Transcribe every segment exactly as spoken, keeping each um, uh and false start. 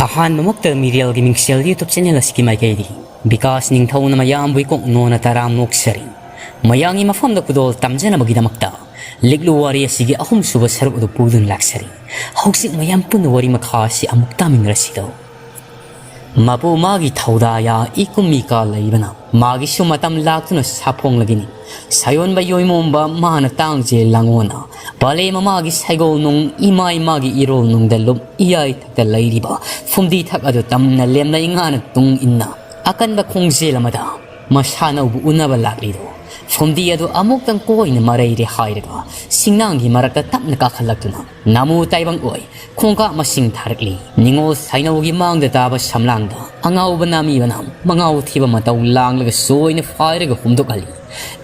ꯑꯍꯥꯟꯕꯃꯛꯇ ꯃꯤꯔꯦꯜꯒꯤ ꯃꯤꯡꯁꯦꯜ YouTube channel ꯑꯁꯤꯒꯤ ꯃꯥꯏꯀꯩꯗꯒꯤ ꯕꯤꯀꯥꯁ ꯅꯤꯡꯊꯧꯅ ꯃꯌꯥꯝꯕꯨ ꯏꯀꯣꯛ ꯅꯣꯟꯅ ꯇꯔꯥꯝ ꯅꯣꯛꯆꯔꯤ꯫ ꯃꯌꯥꯝꯒꯤ ꯃꯐꯝꯗ ꯈꯨꯗꯣꯜ ꯇꯝꯖꯅꯕꯒꯤꯗꯃꯛꯇ ꯂꯤꯛꯂꯨ ꯋꯥꯔꯤ ꯑꯁꯤꯒꯤ ꯑꯍꯨꯝꯁꯨꯕ ꯁꯔꯨꯛ ꯑꯗꯨ ꯄꯨꯗꯨꯅ ꯂꯥꯛꯆꯔꯤ꯫ ꯍꯧꯖꯤꯛ ꯃꯌꯥꯝ ꯄꯨꯟꯅ ꯋꯥꯔꯤ ꯃꯈꯥ ꯑꯁꯤ ꯑꯃꯨꯛ ꯇꯥꯃꯤꯟꯅꯔꯁꯤꯗꯣ꯫ ꯃꯄꯨ ꯃꯥꯒꯤ ꯊꯧꯗꯥꯌꯥ ꯏꯀꯨꯝ ꯃꯤꯀꯥ ꯂꯩꯕꯅ ꯃꯥꯒꯤꯁꯨ ꯃꯇꯝ ꯂꯥꯛꯇꯨꯅ ꯁꯥꯐꯣꯡꯂꯒꯅꯤ꯫ ꯁꯥꯌꯣꯟꯕ ꯌꯣꯏꯃꯣꯝꯕ ꯃꯥꯅ ꯇꯥꯡꯖꯦ ꯂꯥꯡꯉꯣꯅ ꯄꯥꯂꯦ ꯃꯃꯥꯒꯤ ꯁꯩꯒꯣꯜ ꯅꯨꯡ ꯏꯃꯥ ꯏꯃꯥꯒꯤ ꯏꯔꯣꯜ ꯅꯨꯡꯗ ꯂꯨꯞ ꯏꯌꯥꯏ ꯊꯛꯇ ꯂꯩꯔꯤꯕ ꯐꯨꯝꯗꯤ ꯊꯛ ꯑꯗꯨ ꯇꯝꯅ ꯂꯦꯝꯅ ꯏꯉꯥꯅ ꯇꯨꯡ ꯏꯟꯅ ꯑꯀꯟꯕ ꯈꯣꯡꯖꯦꯜ ꯑꯃꯗ ꯃꯁꯥꯅꯧꯕꯨ ꯎꯅꯕ ꯂꯥꯛꯂꯤꯗꯣ꯫ ꯐꯨꯝꯗꯤ ꯑꯗꯨ ꯑꯃꯨꯛꯇꯪ ꯀꯣꯏꯅ ꯃꯔꯩꯔꯦ ꯍꯥꯏꯔꯒ ꯁꯤꯡꯅꯥꯡꯒꯤ ꯃꯔꯛꯇ ꯇꯞꯅ ꯀꯥꯈꯠꯂꯛꯇꯨꯅ ꯅꯥꯃꯨ ꯇꯥꯏꯕꯪ ꯑꯣꯏ ꯈꯣꯡꯀꯥꯞ ꯃꯁꯤꯡ ꯊꯥꯔꯛꯂꯤ꯫ ꯅꯤꯉꯣꯜ ꯁꯩꯅꯧꯒꯤ ꯃꯥꯡꯗ ꯇꯥꯕ ꯁꯝꯂꯥꯡꯗ ꯑꯉꯥꯎꯕ ꯅꯥꯃꯤꯕꯅ ꯃꯉꯥꯎ ꯊꯤꯕ ꯃꯇꯧ ꯂꯥꯡꯂꯒ ꯁꯣꯏꯅ ꯐꯥꯏꯔꯒ ꯍꯨꯝꯗꯣꯛꯍꯜꯂꯤ꯫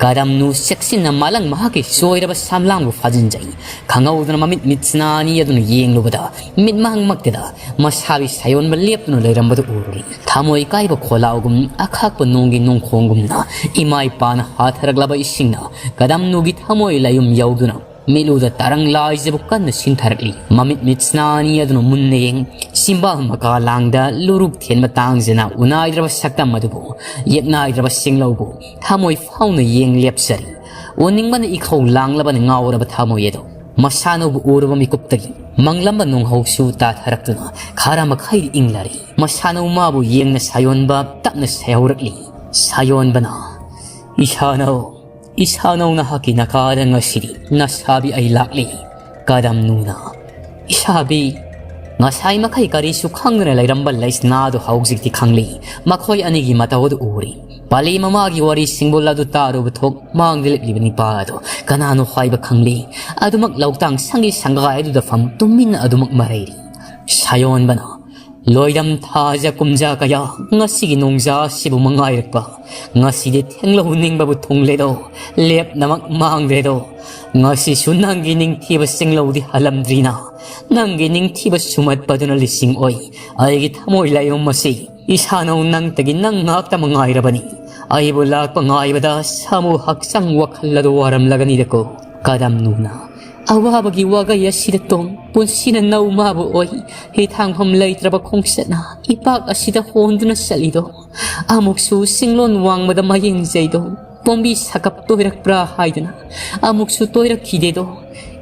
ꯀꯗꯝꯅꯨ ꯆꯦꯛꯁꯤꯟꯅ ꯃꯥꯂꯪ ꯃꯍꯥꯛꯀꯤ ꯁꯣꯏꯔꯕ ꯁꯝꯂꯥꯡꯕꯨ ꯐꯥꯖꯤꯟꯖꯩ꯫ ꯈꯪꯍꯧꯗꯅ ꯃꯃꯤꯠ ꯃꯤꯠꯁꯅꯥ ꯑꯅꯤ ꯑꯗꯨꯅ ꯌꯦꯡꯂꯨꯕꯗ ꯃꯤꯠꯃꯥꯡꯃꯛꯇꯗ ꯃꯁꯥꯒꯤ ꯁꯥꯌꯣꯟꯕ ꯂꯦꯞꯇꯨꯅ ꯂꯩꯔꯝꯕꯗꯨ ꯎꯔꯨꯔꯦ꯫ ꯊꯃꯣꯏ ꯀꯥꯏꯕ ꯈꯣꯜꯂꯥꯎꯒꯨꯝ ꯑꯈꯥꯛꯄ ꯅꯣꯡꯒꯤ ꯅꯣꯡꯈꯣꯡꯒꯨꯝꯅ ꯏꯃꯥ ꯏꯄꯥꯅ ꯍꯥꯊꯔꯛꯂꯕ ꯏꯁꯤꯡꯅ ꯀꯗꯝꯅꯨꯒꯤ ꯊꯃꯣꯏ ꯂꯥꯌꯨꯝ ꯌꯧꯗꯨꯅ ꯃꯤꯠꯂꯨꯗ ꯇꯔꯪ ꯂꯥꯏꯖꯕꯨ ꯀꯟꯅ ꯁꯤꯟꯊꯔꯛꯂꯤ꯫ ꯃꯃꯤꯠ ꯃꯤꯠꯁꯅꯥ ꯑꯅꯤ ꯑꯗꯨꯅ ꯃꯨꯟꯅ ꯌꯦꯡ ꯆꯤꯝꯕꯥꯜ ꯃꯀꯥ ꯂꯥꯡꯗ ꯂꯨꯔꯨꯛ ꯊꯦꯟꯕ ꯇꯥꯡꯖꯅ ꯎꯅꯥꯏꯗ꯭ꯔꯕ ꯁꯛꯇꯝ ꯑꯗꯨꯕꯨ ꯌꯦꯛꯅꯥꯏꯗ꯭ꯔꯕ ꯁꯤꯡꯂꯧꯕꯨ ꯊꯃꯣꯏ ꯐꯥꯎꯅ ꯌꯦꯡ ꯂꯦꯞꯆꯔꯤ꯫ ꯑꯣꯅꯤꯡꯕꯅ ꯏꯈꯧ ꯂꯥꯡꯂꯕꯅ ꯉꯥꯎꯔꯕ ꯊꯃꯣꯏ ꯑꯗꯣ ꯃꯁꯥꯅꯧꯕꯨ ꯎꯔꯨꯕ ꯃꯤꯀꯨꯞꯇꯒꯤ ꯃꯪꯂꯝꯕ ꯅꯣꯡꯍꯧꯁꯨ ꯇꯥꯊꯔꯛꯇꯨꯅ ꯈꯔ ꯃꯈꯩ ꯏꯪꯂꯔꯦ꯫ ꯃꯁꯥꯅꯧ ꯃꯥꯕꯨ ꯌꯦꯡꯅ ꯁꯥꯌꯣꯟꯕ ꯇꯞꯅ ꯁꯩꯍꯧꯔꯛꯂꯤ꯫ ꯁꯥꯌꯣꯟꯕꯅ, "ꯏꯁꯥꯅꯧ, ꯏꯁꯥꯅꯧ ꯅꯍꯥꯛꯀꯤ ꯅꯀꯥꯗ ꯉꯁꯤꯗꯤ ꯅꯁꯥꯕꯤ ꯑꯩ ꯂꯥꯛꯂꯤ"꯫ ꯀꯗꯝꯅꯨꯅ, "ꯏꯁꯥꯕꯤ"꯫ ꯉꯁꯥꯏ ꯃꯈꯩ ꯀꯔꯤꯁꯨ ꯈꯪꯗꯅ ꯂꯩꯔꯝꯕ ꯂꯩꯁꯅꯥꯗꯨ ꯍꯧꯖꯤꯛꯇꯤ ꯈꯪꯂꯤ꯫ ꯃꯈꯣꯏ ꯑꯅꯤꯒꯤ ꯃꯇꯧ ꯑꯗꯨ ꯎꯔꯤ꯫ ꯄꯥꯂꯤ ꯃꯃꯥꯒꯤ ꯋꯥꯔꯤ ꯁꯤꯡꯕꯨꯜ ꯑꯗꯨ ꯇꯥꯔꯨꯕ ꯊꯣꯛ ꯃꯥꯡꯗ ꯂꯦꯞꯂꯤꯕ ꯅꯤꯄꯥ ꯑꯗꯨ ꯀꯅꯥꯅꯣ ꯍꯥꯏꯕ ꯈꯪꯂꯤ꯫ ꯑꯗꯨꯃꯛ ꯂꯧꯇꯥꯡ ꯁꯪꯒꯤ ꯁꯪꯒꯥꯏ ꯑꯗꯨꯗ ꯐꯝ ꯇꯨꯃꯤꯟꯅ ꯑꯗꯨꯃꯛ ꯃꯔꯩꯔꯤ꯫ ꯁꯥꯌꯣꯟꯕꯅ, "ꯂꯣꯏꯔꯝ ꯊꯥꯖ ꯀꯨꯝꯖꯥ ꯀꯌꯥ ꯉꯁꯤꯒꯤ ꯅꯣꯡꯖꯥ ꯑꯁꯤꯕꯨ ꯃꯉꯥꯏꯔꯛꯄ꯫ ꯉꯁꯤꯗꯤ ꯊꯦꯡꯂꯧ ꯅꯤꯡꯕꯕꯨ ꯊꯨꯡꯂꯦꯗꯣ, ꯂꯦꯞꯅꯃꯛ ꯃꯥꯡꯗ꯭ꯔꯦꯗꯣ꯫ ꯉꯁꯤꯁꯨ ꯅꯪꯒꯤ ꯅꯤꯡꯊꯤꯕ ꯆꯤꯡꯂꯧꯗꯤ ꯍꯜꯂꯝꯗ꯭ꯔꯤꯅ꯫ ꯅꯪꯒꯤ ꯅꯤꯡꯊꯤꯕ ꯁꯨꯃꯠꯄꯗꯨꯅ ꯂꯤꯁꯤꯡ ꯑꯣꯏ꯫ ꯑꯩꯒꯤ ꯊꯃꯣꯏ ꯂꯥꯏꯌꯣꯝ ꯑꯁꯤ ꯏꯁꯥꯅꯧ ꯅꯪꯇꯒꯤ ꯅꯪ ꯉꯥꯛꯇ ꯃꯉꯥꯏꯔꯕꯅꯤ꯫ ꯑꯩꯕꯨ ꯂꯥꯛꯄ ꯉꯥꯏꯕꯗ ꯁꯥꯃꯨ ꯍꯛꯆꯥꯡ ꯋꯥꯈꯜ ꯑꯗꯨ ꯋꯥꯔꯝꯂꯒꯅꯤꯗꯀꯣ"꯫ ꯀꯗꯝꯅꯨꯅ, ꯑꯋꯥꯕꯒꯤ ꯋꯥꯒꯩ ꯑꯁꯤꯗ ꯇꯣꯡ, ꯄꯨꯟꯁꯤꯅ ꯅꯧ ꯃꯥꯕꯨ ꯑꯣꯏ, ꯍꯤꯊꯥꯡꯐꯝ ꯂꯩꯇ꯭ꯔꯕ ꯈꯣꯡꯆꯠꯅ ꯏꯄꯥꯛ ꯑꯁꯤꯗ ꯍꯣꯟꯗꯨꯅ ꯆꯠꯂꯤꯗꯣ꯫ ꯑꯃꯨꯛꯁꯨ ꯆꯤꯡꯂꯣꯟ ꯋꯥꯡꯃꯗ ꯃꯌꯦꯡꯖꯩꯗꯣ, ꯄꯣꯝꯕꯤ ꯁꯥꯀꯞ ꯇꯣꯏꯔꯛꯄ꯭ꯔꯥ ꯍꯥꯏꯗꯨꯅ, ꯑꯃꯨꯛꯁꯨ ꯇꯣꯏꯔꯛꯈꯤꯗꯦꯗꯣ꯫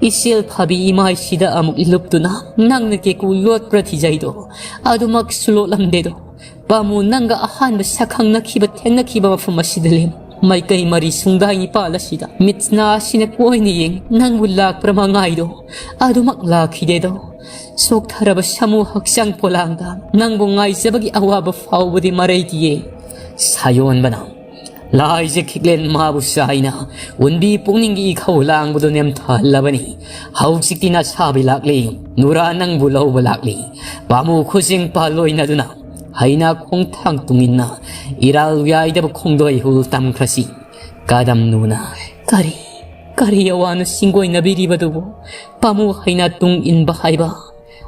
ꯏꯆꯦꯜ ꯐꯥꯕꯤ ꯏꯃꯥꯏꯁꯤꯗ ꯑꯃꯨꯛ ꯂꯨꯞꯇꯨꯅ ꯅꯪꯅ ꯀꯦꯀꯨ ꯌꯣꯠꯄ꯭ꯔꯥ ꯊꯤꯖꯩꯗꯣ꯫ ꯑꯗꯨꯃꯛꯁꯨ ꯂꯣꯠꯂꯝꯗꯦꯗꯣ꯫ ꯄꯥꯃꯨ, ꯅꯪꯒ ꯑꯍꯥꯟꯕ ꯁꯛꯈꯪꯅꯈꯤꯕ, ꯊꯦꯡꯅꯈꯤꯕ ꯃꯐꯝ ꯑꯁꯤꯗ ꯂꯦꯝ꯫ ꯃꯥꯏꯀꯩ ꯃꯔꯤ ꯁꯨꯡꯗꯥꯏ ꯅꯤꯄꯥꯜ ꯑꯁꯤꯗ ꯃꯤꯠꯅꯥ ꯑꯁꯤꯅ ꯀꯣꯏꯅ ꯌꯦꯡ, ꯅꯪꯕꯨ ꯂꯥꯛꯄ꯭ꯔꯥ ꯃꯉꯥꯏꯗꯣ꯫ ꯑꯗꯨꯃꯛ ꯂꯥꯛꯈꯤꯗꯦꯗꯣ꯫ ꯆꯣꯛꯊꯔꯕ ꯁꯥꯃꯨ ꯍꯛꯆꯥꯡ ꯄꯣꯂꯥꯡꯗ ꯅꯪꯕꯨ ꯉꯥꯏꯖꯕꯒꯤ ꯑꯋꯥꯕ ꯐꯥꯎꯕꯗꯤ ꯃꯔꯩꯗꯤꯌꯦ꯫ ꯁꯥꯌꯣꯟꯕꯅ, ꯂꯥꯏꯖ ꯈꯤꯛꯂꯦꯟ ꯃꯥꯕꯨ ꯆꯥꯏꯅ ꯎꯟꯕꯤ ꯄꯨꯛꯅꯤꯡꯒꯤ ꯏꯈꯧ ꯂꯥꯡꯕꯗꯨ ꯅꯦꯝꯊꯍꯜꯂꯕꯅꯤ꯫ ꯍꯧꯖꯤꯛꯇꯤ ꯅꯁꯥꯕꯤ ꯂꯥꯛꯂꯤ, ꯅꯨꯔꯥ ꯅꯪꯕꯨ ꯂꯧꯕ ꯂꯥꯛꯂꯤ꯫ ꯄꯥꯃꯨ ꯈꯨꯖꯤꯡ ꯄꯥꯜꯂꯣꯏꯅꯗꯨꯅ ꯍꯩꯅꯥ ꯈꯣꯡꯊꯥꯡ ꯇꯨꯡꯏꯟꯅ ꯏꯔꯥꯜ ꯌꯥꯏꯗꯕ ꯈꯣꯡꯗꯣꯏ ꯍꯨꯜ ꯇꯝꯈ꯭ꯔꯁꯤ꯫ ꯀꯗꯝꯅꯨꯅ, ꯀꯔꯤ, ꯀꯔꯤ ꯑꯋꯥꯅ ꯁꯤꯡꯒꯣꯏꯅꯕꯤꯔꯤꯕꯗꯨꯕꯨ? ꯄꯥꯃꯨ ꯍꯩꯅꯥ ꯇꯨꯡ ꯏꯟꯕ ꯍꯥꯏꯕ꯫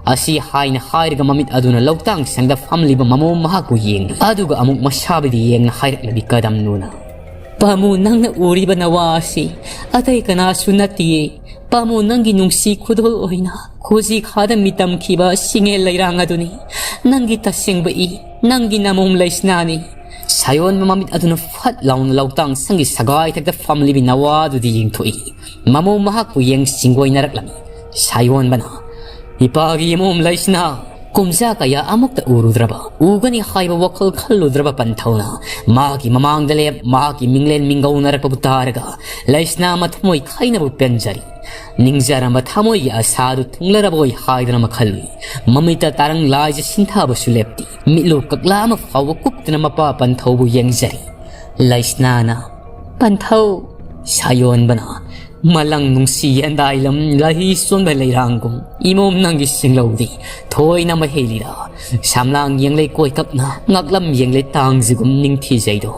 ꯑꯁꯤ ꯍꯥꯏꯅ ꯍꯥꯏꯔꯒ ꯃꯃꯤꯠ ꯑꯗꯨꯅ ꯂꯧꯇꯥꯡ ꯁꯪꯗ ꯐꯝꯂꯤꯕ ꯃꯃꯣ ꯃꯍꯥꯛꯄꯨ ꯌꯦꯡꯂꯤ꯫ ꯑꯗꯨꯒ ꯑꯃꯨꯛ ꯃꯁꯥꯕꯤꯗ ꯌꯦꯡꯅ ꯍꯥꯏꯔꯛꯂꯕꯤ ꯀꯗꯝꯅꯨꯅ, ꯄꯥꯃꯨ, ꯅꯪꯅ ꯎꯔꯤꯕ ꯅꯋꯥ ꯑꯁꯤ ꯑꯇꯩ ꯀꯅꯥꯁꯨ ꯅꯠꯇꯤꯌꯦ꯫ ꯄꯥꯃꯨ, ꯅꯪꯒꯤ ꯅꯨꯡꯁꯤ ꯈꯨꯗꯣꯜ ꯑꯣꯏꯅ ꯈꯨꯖꯤ ꯈꯥꯗ ꯃꯤꯇꯝꯈꯤꯕ ꯁꯤꯡꯉꯦꯜ ꯂꯩꯔꯥꯡ ꯑꯗꯨꯅꯤ꯫ ꯅꯪꯒꯤ ꯇꯁꯦꯡꯕ ꯏ, ꯅꯪꯒꯤ ꯅꯃꯣꯝ ꯂꯩꯁꯅꯥꯅꯤ꯫ ꯁꯥꯌꯣꯟꯕ ꯃꯃꯤꯠ ꯑꯗꯨꯅ ꯐꯠ ꯂꯥꯎꯅ ꯂꯧꯇꯥꯡ ꯁꯪꯒꯤ ꯁꯒꯥꯏꯊꯛꯇ ꯐꯝꯂꯤꯕꯤ ꯅꯋꯥꯗꯨꯗꯤ ꯌꯦꯡꯊꯣꯛꯏ꯫ ꯃꯃꯣ ꯃꯍꯥꯛꯄꯨ ꯌꯦꯡ ꯁꯤꯡꯒꯣꯏꯅꯔꯛꯂꯝꯃꯤ꯫ ꯁꯥꯌꯣꯟꯕꯅ, ꯏꯄꯥꯒꯤ ꯏꯃꯣꯝ ꯂꯩꯁꯅꯥ, ꯀꯨꯝꯖꯥ ꯀꯌꯥ ꯑꯃꯨꯛꯇ ꯎꯔꯨꯗ꯭ꯔꯕ, ꯎꯒꯅꯤ ꯍꯥꯏꯕ ꯋꯥꯈꯜ ꯈꯜꯂꯨꯗ꯭ꯔꯕ ꯄꯟꯊꯧꯅ ꯃꯍꯥꯛꯀꯤ ꯃꯃꯥꯡꯗ ꯂꯦꯞ, ꯃꯍꯥꯛꯀꯤ ꯃꯤꯡꯂꯦꯟ ꯃꯤꯡꯒꯧꯅꯔꯛꯄꯕꯨ ꯇꯥꯔꯒ ꯂꯩꯁꯅꯥ ꯃꯊꯃꯣꯏ ꯈꯥꯏꯅꯕ ꯄꯦꯟꯖꯔꯤ꯫ ꯅꯤꯡꯖꯔꯝꯕ ꯊꯃꯣꯏꯒꯤ ꯑꯁꯥꯗꯨ ꯊꯨꯡꯂꯔꯕꯣꯏ ꯍꯥꯏꯗꯨꯅ ꯃꯈꯜꯂꯨꯏ꯫ ꯃꯃꯤꯠꯇ ꯇꯥꯔꯪ ꯂꯥꯏꯖ ꯁꯤꯟꯊꯥꯕꯁꯨ ꯂꯦꯞꯇꯦ꯫ ꯃꯤꯠꯂꯨ ꯀꯛꯂꯥ ꯑꯃ ꯐꯥꯎꯕ ꯀꯨꯞꯇꯅ ꯃꯄꯥ ꯄꯟꯊꯧꯕꯨ ꯌꯦꯡꯖꯔꯤ꯫ ꯂꯩꯁꯅꯥꯅ, ꯄꯟꯊꯧ! ꯁꯥꯌꯣꯟꯕꯅ, ꯃꯂꯪ ꯅꯨꯡꯁꯤ ꯌꯦꯟꯗꯥꯏꯂꯝ ꯂꯍꯤ ꯆꯣꯟꯕ ꯂꯩꯔꯥꯡꯒꯨꯝ ꯏꯃꯣꯝ ꯅꯪꯒꯤ ꯁꯤꯡꯂꯧꯗꯤ ꯊꯣꯏꯅ ꯃꯍꯩꯂꯤꯔ? ꯁꯝꯂꯥꯡ ꯌꯦꯡꯂꯩ ꯀꯣꯏꯀꯛꯅ ꯉꯛꯂꯝ ꯌꯦꯡꯂꯩ ꯇꯥꯡꯖꯤꯒꯨꯝ ꯅꯤꯡꯊꯤꯖꯩꯗꯣ꯫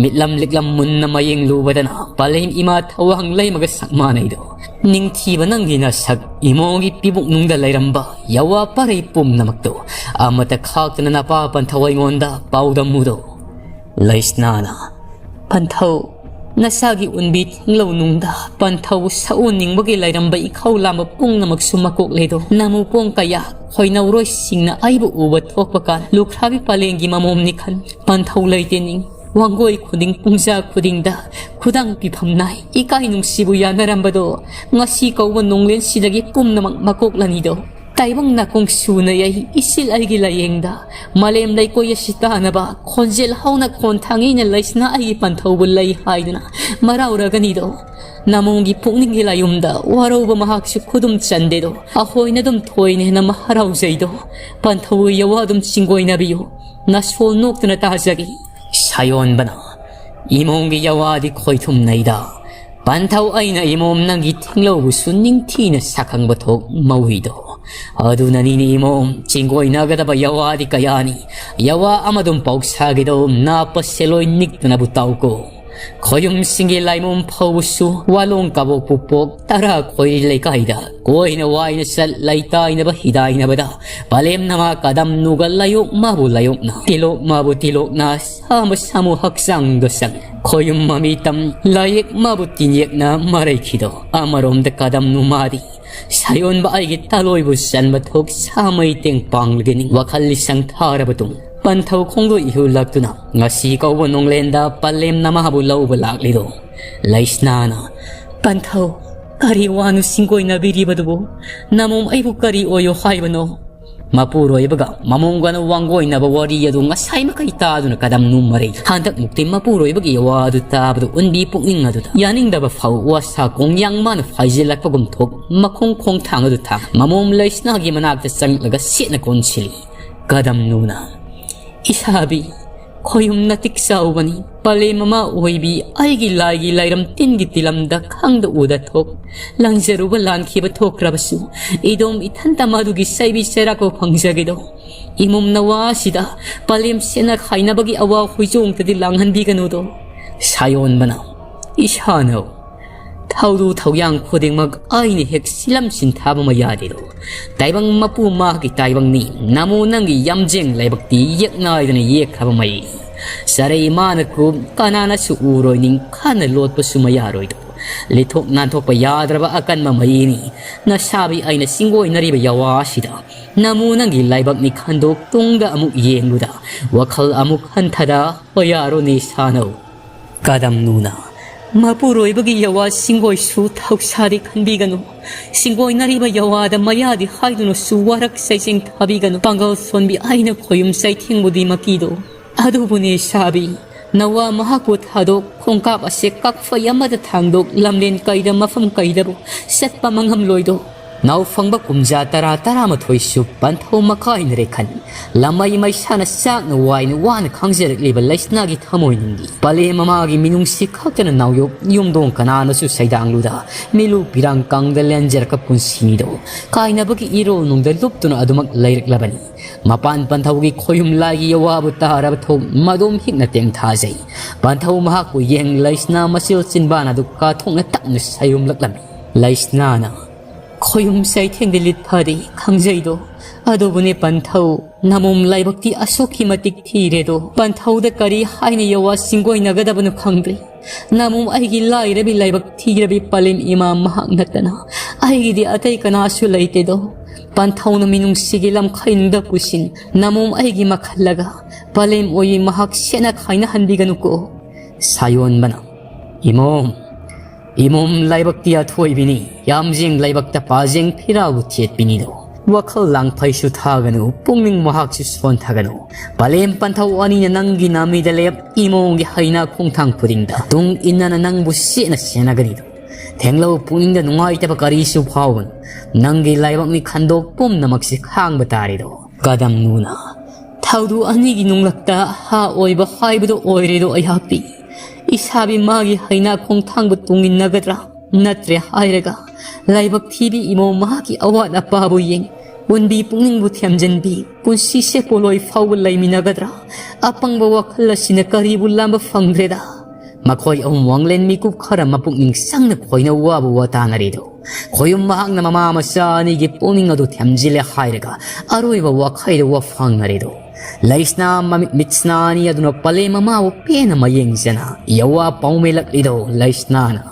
ꯃꯤꯠꯂꯝ ꯂꯤꯛꯂꯝ ꯃꯨꯟꯅ ꯃꯌꯦꯡꯂꯨꯕꯗꯅ ꯄꯂꯦꯝ ꯏꯃꯥ ꯊꯋꯥꯡ ꯂꯩꯃꯒ ꯁꯛ ꯃꯥꯟꯅꯩꯗꯣ꯫ ꯅꯤꯡꯊꯤꯕ ꯅꯪꯒꯤ ꯅꯁꯛ ꯏꯃꯣꯒꯤ ꯄꯤꯕꯨꯛꯅꯨꯡꯗ ꯂꯩꯔꯝꯕ ꯌꯥꯋꯥ ꯄꯔꯩ ꯄꯨꯝꯅꯃꯛꯇꯣ ꯑꯃꯠꯇ ꯈꯥꯛꯇꯅ ꯅꯄꯥ ꯄꯟꯊꯧ ꯑꯩꯉꯣꯟꯗ ꯄꯥꯎꯗꯝꯃꯨꯗꯣ꯫ ꯂꯩꯁꯅꯥꯅ, ꯄꯟꯊꯧ, ꯅꯁꯥꯒꯤ ꯎꯟꯕꯤ ꯊꯦꯡꯂꯧ ꯅꯨꯡꯗ ꯄꯟꯊꯧ ꯁꯛꯎꯅꯤꯡꯕꯒꯤ ꯂꯩꯔꯝꯕ ꯏꯈꯧ ꯂꯥꯝꯕ ꯄꯨꯝꯅꯃꯛꯁꯨ ꯃꯀꯣꯛ ꯂꯩꯗꯣ꯫ ꯅꯥꯃꯨ ꯄꯣꯡ ꯀꯌꯥ ꯈꯣꯏꯅꯧꯔꯣꯏꯁꯤꯡꯅ ꯑꯩꯕꯨ ꯎꯕ ꯊꯣꯛꯄ ꯀꯥꯟ ꯂꯨꯈ꯭ꯔꯥꯕꯤ ꯄꯂꯦꯝꯒꯤ ꯃꯃꯣꯝꯅꯤ ꯈꯟ ꯄꯟꯊꯧ ꯂꯩꯇꯦꯅꯤꯡ꯫ ꯋꯥꯡꯒꯣꯏ ꯈꯨꯗꯤꯡ ꯄꯨꯡꯖꯥ ꯈꯨꯗꯤꯡꯗ ꯈꯨꯗꯥꯡ ꯄꯤꯐꯝ ꯅꯥꯏ꯫ ꯏꯀꯥꯏ ꯅꯨꯡꯁꯤꯕꯨ ꯌꯥꯅꯔꯝꯕꯗꯣ ꯉꯁꯤ ꯀꯧꯕ ꯅꯣꯡꯂꯦꯟꯁꯤꯗꯒꯤ ꯄꯨꯝꯅꯃꯛ ꯃꯀꯣꯛꯂꯅꯤꯗꯣ꯫ ꯇꯥꯏꯕꯪ ꯅꯥꯀꯣꯡ ꯁꯨꯅ ꯌꯩ ꯏꯆꯤꯜ ꯑꯩꯒꯤ ꯂꯥꯏꯌꯦꯡꯗ꯫ ꯃꯥꯂꯦꯝ ꯂꯩꯀꯣꯏ ꯑꯁꯤ ꯇꯥꯅꯕ ꯈꯣꯟꯖꯦꯜ ꯍꯧꯅ ꯈꯣꯟ ꯊꯥꯡꯉꯤꯅ ꯂꯩꯁꯅꯥ ꯑꯩꯒꯤ ꯄꯟꯊꯧꯕ ꯂꯩ ꯍꯥꯏꯗꯨꯅ ꯃꯔꯥꯎꯔꯒꯅꯤꯗꯣ꯫ ꯅꯥꯃꯣꯝꯒꯤ ꯄꯨꯛꯅꯤꯡꯒꯤ ꯂꯥꯏꯌꯨꯝꯗ ꯋꯥꯔꯧꯕ ꯃꯍꯥꯛꯁꯨ ꯈꯨꯗꯨꯝ ꯆꯟꯗꯦꯗꯣ꯫ ꯑꯩꯈꯣꯏꯅ ꯑꯗꯨꯝ ꯊꯣꯏꯅ ꯍꯦꯟꯅ ꯍꯔꯥꯎꯖꯩꯗꯣ꯫ ꯄꯟꯊꯧ ꯌꯋꯥ ꯑꯗꯨꯝ ꯆꯤꯡꯒꯣꯏꯅꯕꯤꯌꯨ꯫ ꯅꯁꯣꯜ ꯅꯣꯛꯇꯨꯅ ꯇꯥꯖꯒꯦ꯫ ꯁꯥꯌꯣꯟꯕꯅ, ꯏꯃꯣꯝꯒꯤ ꯌꯋꯥꯗꯤ ꯈꯣꯏꯊꯨꯝꯅꯩꯗ꯫ ꯄꯟꯊꯧ ꯑꯩꯅ ꯏꯃꯣꯝ ꯅꯪꯒꯤ ꯊꯦꯡꯂꯧꯕꯨꯁꯨ ꯅꯤꯡꯊꯤꯅ ꯁꯥꯈꯪꯕ ꯊꯣꯛ ꯃꯧꯏꯗꯣ꯫ ꯑꯗꯨꯅꯅꯤꯅꯦ ꯏꯃꯣꯝ, ꯆꯤꯡꯒꯣꯏꯅꯒꯗꯕ ꯌꯋꯥꯗꯤ ꯀꯌꯥꯅꯤ꯫ ꯌꯋꯥ ꯑꯃꯗꯨꯝ ꯄꯥꯎꯁꯥꯒꯤꯗꯣ ꯅꯥꯄ ꯁꯦꯂꯣꯏ ꯅꯤꯛꯇꯅꯕꯨ ꯇꯥꯎꯀꯣ꯫ ꯈꯣꯌꯨꯝꯁꯤꯡꯒꯤ ꯂꯥꯏꯃꯣꯝ ꯐꯧꯕꯁꯨ ꯋꯥꯂꯣꯡ ꯀꯕꯣꯛꯄꯨ ꯄꯣꯛ ꯇꯔꯥ ꯈꯣꯏꯔꯤ ꯂꯩꯀꯥꯏꯗ ꯀꯣꯏꯅ ꯋꯥꯏꯅ ꯆꯠ ꯂꯩꯇꯥꯏꯅꯕ ꯍꯤꯗꯥꯏꯅꯕꯗ ꯄꯂꯦꯝ ꯅꯃꯥ ꯀꯗꯝ ꯅꯨꯒ ꯂꯥꯏꯌꯣꯛ ꯃꯥꯕꯨ ꯂꯥꯏꯌꯣꯛꯅ ꯇꯤꯂꯣꯛ ꯃꯥꯕꯨ ꯇꯤꯂꯣꯛꯅ ꯁꯥꯃ ꯁꯥꯃꯨ ꯍꯛꯆꯥꯡꯗ ꯆꯪ ꯈꯣꯌꯨꯝ ꯃꯃꯤ ꯇꯝ ꯂꯥꯏꯌꯦꯛ ꯃꯥꯕꯨ ꯇꯤꯟꯌꯦꯛꯅ ꯃꯔꯩꯈꯤꯗꯣ꯫ ꯑꯃꯔꯣꯝꯗ ꯀꯗꯝ ꯅꯨ ꯃꯥꯗꯤ ꯁꯥꯌꯣꯟꯕ ꯑꯩꯒꯤ ꯇꯥꯂꯣꯏꯕꯨ ꯆꯟꯕ ꯊꯣꯛ ꯁꯥꯃꯩ ꯇꯦꯡ ꯄꯥꯡꯂꯒꯅꯤ꯫ ꯋꯥꯈꯜ ꯂꯤꯁꯪ ꯊꯥꯔꯕ ꯇꯨꯡ ꯄꯟꯊꯧ ꯈꯣꯡꯗꯣꯏ ꯏꯍꯨꯜꯂꯛꯇꯨꯅ ꯉꯁꯤ ꯀꯧꯕ ꯅꯣꯡꯂꯦꯟꯗ ꯄꯂꯦꯝ ꯅꯃꯥꯕꯨ ꯂꯧꯕ ꯂꯥꯛꯂꯤꯗꯣ꯫ ꯂꯩꯁꯅꯥꯅ, "ꯄꯟꯊꯧ, ꯀꯔꯤ ꯋꯥꯅꯣ ꯁꯤꯡꯒꯣꯏꯅꯕꯤꯔꯤꯕꯗꯨꯕꯨ? ꯅꯃꯣꯝ ꯑꯩꯕꯨ ꯀꯔꯤ ꯑꯣꯏꯌꯣ ꯍꯥꯏꯕꯅꯣ?" ꯃꯄꯨꯔꯣꯏꯕꯒ ꯃꯃꯣꯝꯒꯅ ꯋꯥꯡꯒꯣꯏꯅꯕ ꯋꯥꯔꯤ ꯑꯗꯨ ꯉꯁꯥꯏ ꯃꯈꯩ ꯇꯥꯗꯨꯅ ꯀꯗꯝ ꯅꯨ ꯃꯔꯩ꯫ ꯍꯟꯗꯛ ꯃꯨꯛꯇꯤ ꯃꯄꯨꯔꯣꯏꯕꯒꯤ ꯋꯥ ꯑꯗꯨ ꯇꯥꯕꯗ ꯎꯟꯕꯤ ꯄꯨꯛꯅꯤꯡ ꯑꯗꯨꯗ ꯌꯥꯅꯤꯡꯗꯕ ꯐꯥꯎ ꯋꯥꯁꯥ ꯀꯣꯡꯌꯥꯡ ꯃꯥꯅ ꯐꯥꯏꯖꯤꯜꯂꯛꯄꯒꯨꯝ ꯊꯣꯛ ꯃꯈꯣꯡ ꯈꯣꯡꯊꯥꯡ ꯑꯗꯨ ꯊꯥꯡ ꯃꯃꯣꯝ ꯂꯩꯁꯅꯥꯒꯤ ꯃꯅꯥꯛꯇ ꯆꯪꯂꯒ ꯁꯦꯠꯅ ꯀꯣꯟꯁꯤꯜꯂꯤ꯫ ꯀꯗꯝ ꯅꯨꯅ, "ꯏꯁꯥꯕꯤ, ꯈꯣꯌꯨꯝ ꯅꯇꯤꯛ ꯆꯥꯎꯕꯅꯤ꯫ ꯄꯂꯦꯝ ꯑꯃ ꯑꯣꯏꯕꯤ ꯑꯩꯒꯤ ꯂꯥꯏꯒꯤ ꯂꯥꯏꯔꯝ ꯇꯤꯟꯒꯤ ꯇꯤꯂꯝꯗ ꯈꯪꯗ ꯎꯗ ꯊꯣꯛ ꯂꯪꯖꯔꯨꯕ ꯂꯥꯟꯈꯤꯕ ꯊꯣꯛꯈ꯭ꯔꯕꯁꯨ ꯏꯗꯣꯝ ꯏꯊꯟꯇ ꯃꯗꯨꯒꯤ ꯁꯩꯕꯤ ꯆꯩꯔꯥꯛꯄ ꯐꯪꯖꯒꯦꯗꯣ꯫ ꯏꯃꯨꯝ ꯅꯋꯥ ꯑꯁꯤꯗ ꯄꯂꯦꯝ ꯁꯦꯠꯅ ꯈꯥꯏꯅꯕꯒꯤ ꯑꯋꯥ ꯍꯨꯏꯖꯣꯡꯇꯗꯤ ꯂꯥꯡꯍꯟꯕꯤꯒꯅꯨꯗꯣ꯫" ꯁꯥꯌꯣꯟꯕꯅ, "ꯏꯁꯥꯅꯧ ꯊꯧꯗꯨ ꯊꯧꯌꯥꯡ ꯈꯨꯗꯤꯡꯃꯛ ꯑꯩꯅ ꯍꯦꯛ ꯁꯤꯂꯝ ꯁꯤꯟꯊꯥꯕ ꯃꯌꯥꯗꯤꯗꯣ꯫ ꯇꯥꯏꯕꯪ ꯃꯄꯨ ꯃꯥꯒꯤ ꯇꯥꯏꯕꯪꯅꯤ꯫ ꯅꯃꯣ ꯅꯪꯒꯤ ꯌꯥꯝꯖꯦꯡ ꯂꯥꯏꯕꯛꯇꯤ ꯌꯦꯛꯅꯥꯏꯗꯅ ꯌꯦꯛꯈ꯭ꯔꯕ ꯃꯩ꯫ ꯆꯔꯩ ꯃꯥꯅ ꯀꯨꯝ ꯀꯅꯥꯅꯁꯨ ꯎꯔꯣꯏ, ꯅꯤꯡꯈꯥꯅ ꯂꯣꯠꯄꯁꯨ ꯃꯌꯥꯔꯣꯏꯗꯣ꯫ ꯂꯤꯊꯣꯛ ꯅꯥꯟꯊꯣꯛꯄ ꯌꯥꯗ꯭ꯔꯕ ꯑꯀꯟꯕ ꯃꯩꯅꯤ ꯅꯁꯥꯕꯤ ꯑꯩꯅ ꯁꯤꯡꯒꯣꯏꯅꯔꯤꯕ ꯌꯥꯋꯥꯁꯤꯗ꯫ ꯅꯃꯨ ꯅꯪꯒꯤ ꯂꯥꯏꯕꯛꯅꯤ ꯈꯟꯗꯣꯛ ꯇꯨꯡꯗ ꯑꯃꯨꯛ ꯌꯦꯡꯂꯨꯗ, ꯋꯥꯈꯜ ꯑꯃꯨꯛ ꯍꯟꯊꯗ ꯍꯣꯌꯥꯔꯣꯅꯤ ꯁꯥꯅꯧ꯫ ꯀꯗꯝ ꯅꯨꯅ ꯃꯄꯨꯔꯣꯏꯕꯒꯤ ꯌꯥꯋꯥ ꯁꯤꯡꯒꯣꯏꯁꯨ ꯊꯧꯁꯥꯗꯤ ꯈꯟꯕꯤꯒꯅꯨ꯫ ꯁꯤꯡꯒꯣꯏꯅꯔꯤꯕ ꯌꯥꯋꯥꯗ ꯃꯌꯥꯗꯤ ꯍꯥꯏꯗꯨꯅꯁꯨ ꯋꯥꯔꯛ ꯆꯩꯁꯤꯡ ꯊꯥꯕꯤꯒꯅꯨ꯫ ꯄꯥꯡꯒꯜ ꯁꯣꯟꯕꯤ ꯑꯩꯅ ꯈꯣꯌꯨꯝ ꯆꯩꯊꯦꯡꯕꯨꯗꯤ ꯃꯀꯤꯗꯣ꯫ ꯑꯗꯨꯕꯨꯅꯦ ꯁꯥꯕꯤ, ꯅꯋꯥ ꯃꯍꯥꯛꯄꯨ ꯊꯥꯗꯣꯛ, ꯈꯣꯡꯀꯥꯞ ꯑꯁꯦ ꯀꯛꯐꯩ ꯑꯃꯗ ꯊꯥꯡꯗꯣꯛ, ꯂꯝꯂꯦꯟ ꯀꯩꯗ ꯃꯐꯝ ꯀꯩꯗꯕꯨ ꯆꯠꯄ ꯃꯉꯝꯂꯣꯏꯗꯣ꯫ ꯅꯥꯎ ꯐꯪꯕ ꯀꯨꯝꯖꯥ ꯇꯔꯥ ꯇꯔꯥꯃꯥꯊꯣꯏꯁꯨ ꯄꯟꯊꯧ ꯃꯈꯥꯏꯅꯔꯦ ꯈꯟ꯫ ꯂꯃꯩ ꯃꯩꯁꯥꯅ ꯆꯥꯛꯅ ꯋꯥꯏꯅ ꯋꯥꯅ ꯈꯥꯡꯖꯔꯛꯂꯤꯕ ꯂꯩꯁꯅꯥꯒꯤ ꯊꯃꯣꯏꯅꯨꯡꯒꯤ ꯄꯂꯦꯝ ꯃꯃꯥꯒꯤ ꯃꯤꯅꯨꯡꯁꯤ ꯈꯛꯇꯅ ꯅꯥꯎꯌꯣꯛ ꯌꯨꯝꯗꯣꯡ ꯀꯅꯥꯅꯁꯨ ꯁꯩꯗꯥꯡꯂꯨꯗ ꯃꯤꯂꯨ ꯄꯤꯔꯥꯡ ꯀꯥꯡꯗ ꯂꯦꯟꯖꯔꯛꯄ ꯄꯨꯟꯁꯤꯅꯤꯗꯣ꯫ ꯀꯥꯏꯅꯕꯒꯤ ꯏꯔꯣꯜꯅꯨꯡꯗ ꯂꯨꯞꯇꯨꯅ ꯑꯗꯨꯃꯛ ꯂꯩꯔꯛꯂꯕꯅꯤ꯫ ꯃꯄꯥꯟ ꯄꯟꯊꯧꯒꯤ ꯈꯣꯌꯨꯝ ꯂꯥꯏꯒꯤ ꯑꯋꯥꯕ ꯇꯥꯔꯕ ꯊꯧ ꯃꯗꯨꯝ ꯍꯤꯛꯅ ꯇꯦꯡꯊꯥꯖꯩ꯫ ꯄꯟꯊꯧ ꯃꯍꯥꯛꯄꯨ ꯌꯦꯡ ꯂꯩꯁꯅꯥ ꯃꯆꯤꯜ ꯆꯤꯟꯕꯥꯟ ꯑꯗꯨ ꯀꯥꯊꯣꯛꯅ ꯇꯞꯅ ꯁꯩꯔꯨꯝꯂꯛꯂꯝꯃꯤ꯫ ꯂꯩꯁꯅꯥꯅ ꯈꯣꯌꯨꯝ ꯆꯩꯊꯦꯡꯗ ꯂꯤꯠ ꯐꯔꯤ ꯈꯪꯖꯩꯗꯣ꯫ ꯑꯗꯨꯕꯨꯅꯦ ꯄꯟꯊꯧ, ꯅꯃꯨꯝ ꯂꯥꯏꯕꯛꯇꯤ ꯑꯁꯨꯛꯀꯤ ꯃꯇꯤꯛ ꯊꯤꯔꯦꯗꯣ꯫ ꯄꯟꯊꯧꯗ ꯀꯔꯤ ꯍꯥꯏꯅ ꯌꯥꯋꯥ ꯁꯤꯡꯒꯣꯏꯅꯒꯗꯕꯅꯣ ꯈꯪꯗ꯭ꯔꯦ꯫ ꯅꯃꯨꯝ ꯑꯩꯒꯤ ꯂꯥꯏꯔꯕꯤ ꯂꯥꯏꯕꯛ ꯊꯤꯔꯕꯤ ꯄꯂꯦꯝ ꯏꯃꯥ ꯃꯍꯥꯛ ꯅꯠꯇꯅ ꯑꯩꯒꯤꯗꯤ ꯑꯇꯩ ꯀꯅꯥꯁꯨ ꯂꯩꯇꯦꯗꯣ꯫ ꯄꯟꯊꯧꯅ ꯃꯤꯅꯨꯡꯁꯤꯒꯤ ꯂꯝꯈꯩꯅꯨꯡꯗ ꯄꯨꯁꯤꯟ ꯅꯃꯨꯝ ꯑꯩꯒꯤ ꯃꯈꯜꯂꯒ ꯄꯂꯦꯝ ꯑꯣꯏꯌꯦ ꯃꯍꯥꯛ ꯁꯦꯠꯅ ꯈꯥꯏꯅꯍꯟꯕꯤꯒꯅꯨꯀꯣ꯫ ꯁꯥꯌꯣꯟꯕꯅ, ꯏꯃꯣꯝ, ꯏꯃꯣꯝ ꯂꯥꯏꯕꯛꯇꯤ ꯑꯊꯣꯏꯕꯤꯅꯤ, ꯌꯥꯝꯖꯦꯡ ꯂꯥꯏꯕꯛꯇ ꯄꯥꯖꯦꯡ ꯐꯤꯔꯥꯜꯕꯨ ꯊꯦꯠꯄꯤꯅꯤꯗꯣ꯫ ꯋꯥꯈꯜ ꯂꯥꯡꯐꯩꯁꯨ ꯊꯥꯒꯅꯨ, ꯄꯨꯛꯅꯤꯡ ꯃꯍꯥꯛꯁꯨ ꯁꯣꯟꯊꯒꯅꯨ꯫ ꯄꯂꯦꯝ ꯄꯟꯊꯧ ꯑꯅꯤꯅ ꯅꯪꯒꯤ ꯅꯥꯃꯤꯗ ꯂꯦꯞ, ꯏꯃꯣꯝꯒꯤ ꯍꯩꯅꯥ ꯈꯣꯡꯊꯥꯡ ꯈꯨꯗꯤꯡꯗ ꯇꯨꯡ ꯏꯟꯅꯅ ꯅꯪꯕꯨ ꯁꯦꯠꯅ ꯁꯦꯟꯅꯒꯅꯤꯗꯣ꯫ ꯊꯦꯡꯂꯧ ꯄꯨꯛꯅꯤꯡꯗ ꯅꯨꯡꯉꯥꯏꯇꯕ ꯀꯔꯤꯁꯨ ꯐꯥꯎꯒꯅꯨ꯫ ꯅꯪꯒꯤ ꯂꯥꯏꯕꯛꯅꯤ ꯈꯟꯗꯣꯛ ꯄꯨꯝꯅꯃꯛꯁꯤ ꯈꯥꯡꯕ ꯇꯥꯔꯦꯗꯣ꯫ ꯀꯗꯝ ꯅꯨꯅ ꯊꯧꯗꯨ ꯑꯅꯤꯒꯤ ꯅꯨꯡꯂꯛꯇ ꯍꯥ ꯑꯣꯏꯕ ꯍꯥꯏꯕꯗꯨ ꯑꯣꯏꯔꯦꯗꯣ ꯑꯩꯍꯥꯛꯇꯤ꯫ ꯏꯁꯥꯕꯤ ꯃꯥꯒꯤ ꯍꯩꯅꯥ ꯈꯣꯡꯊꯥꯡꯕꯨ ꯇꯨꯡꯏꯟꯅꯒꯗ꯭ꯔꯥ? ꯅꯠꯇ꯭ꯔꯦ ꯍꯥꯏꯔꯒ ꯂꯥꯏꯕꯛ ꯊꯤꯕꯤ ꯏꯃꯧ ꯃꯍꯥꯛꯀꯤ ꯑꯋꯥꯠ ꯑꯄꯥꯕꯨ ꯌꯦꯡ ꯄꯨꯟꯕꯤ ꯄꯨꯛꯅꯤꯡꯕꯨ ꯊꯦꯝꯖꯤꯟꯕꯤ ꯄꯨꯟꯁꯤꯁꯦ ꯄꯣꯂꯣꯏ ꯐꯥꯎꯕ ꯂꯩꯃꯤꯟꯅꯒꯗ꯭ꯔꯥ? ꯑꯄꯪꯕ ꯋꯥꯈꯜ ꯑꯁꯤꯅ ꯀꯔꯤꯕꯨ ꯂꯥꯝꯕ ꯐꯪꯗ꯭ꯔꯦꯗ꯫ ꯃꯈꯣꯏ ꯑꯍꯨꯝ ꯋꯥꯡꯂꯦꯟ ꯃꯤꯀꯨꯞ ꯈꯔ ꯃꯄꯨꯛꯅꯤꯡ ꯆꯪꯅ ꯈꯣꯏꯅ ꯋꯥꯕ ꯋꯥ ꯇꯥꯅꯔꯦꯗꯣ꯫ ꯈꯣꯌꯨꯝ ꯃꯍꯥꯛꯅ ꯃꯃꯥ ꯃꯆꯥ ꯑꯅꯤꯒꯤ ꯄꯨꯛꯅꯤꯡ ꯑꯗꯨ ꯊꯦꯝꯖꯤꯜꯂꯦ ꯍꯥꯏꯔꯒ ꯑꯔꯣꯏꯕ ꯋꯥꯈꯩꯗ ꯋꯥꯐꯪꯅꯔꯦꯗꯣ꯫ ꯂꯩꯁꯅꯥ ꯃꯃꯤꯠ ꯃꯤꯠꯁꯅꯥ ꯑꯅꯤ ꯑꯗꯨꯅ ꯄꯂꯦꯝ ꯑꯃꯕꯨ ꯄꯦꯟꯅ ꯃꯌꯦꯡꯖꯅ ꯌꯋꯥ ꯄꯥꯎꯃꯦꯂꯛꯂꯤꯗꯣ ꯂꯩꯁꯅꯥꯅ꯫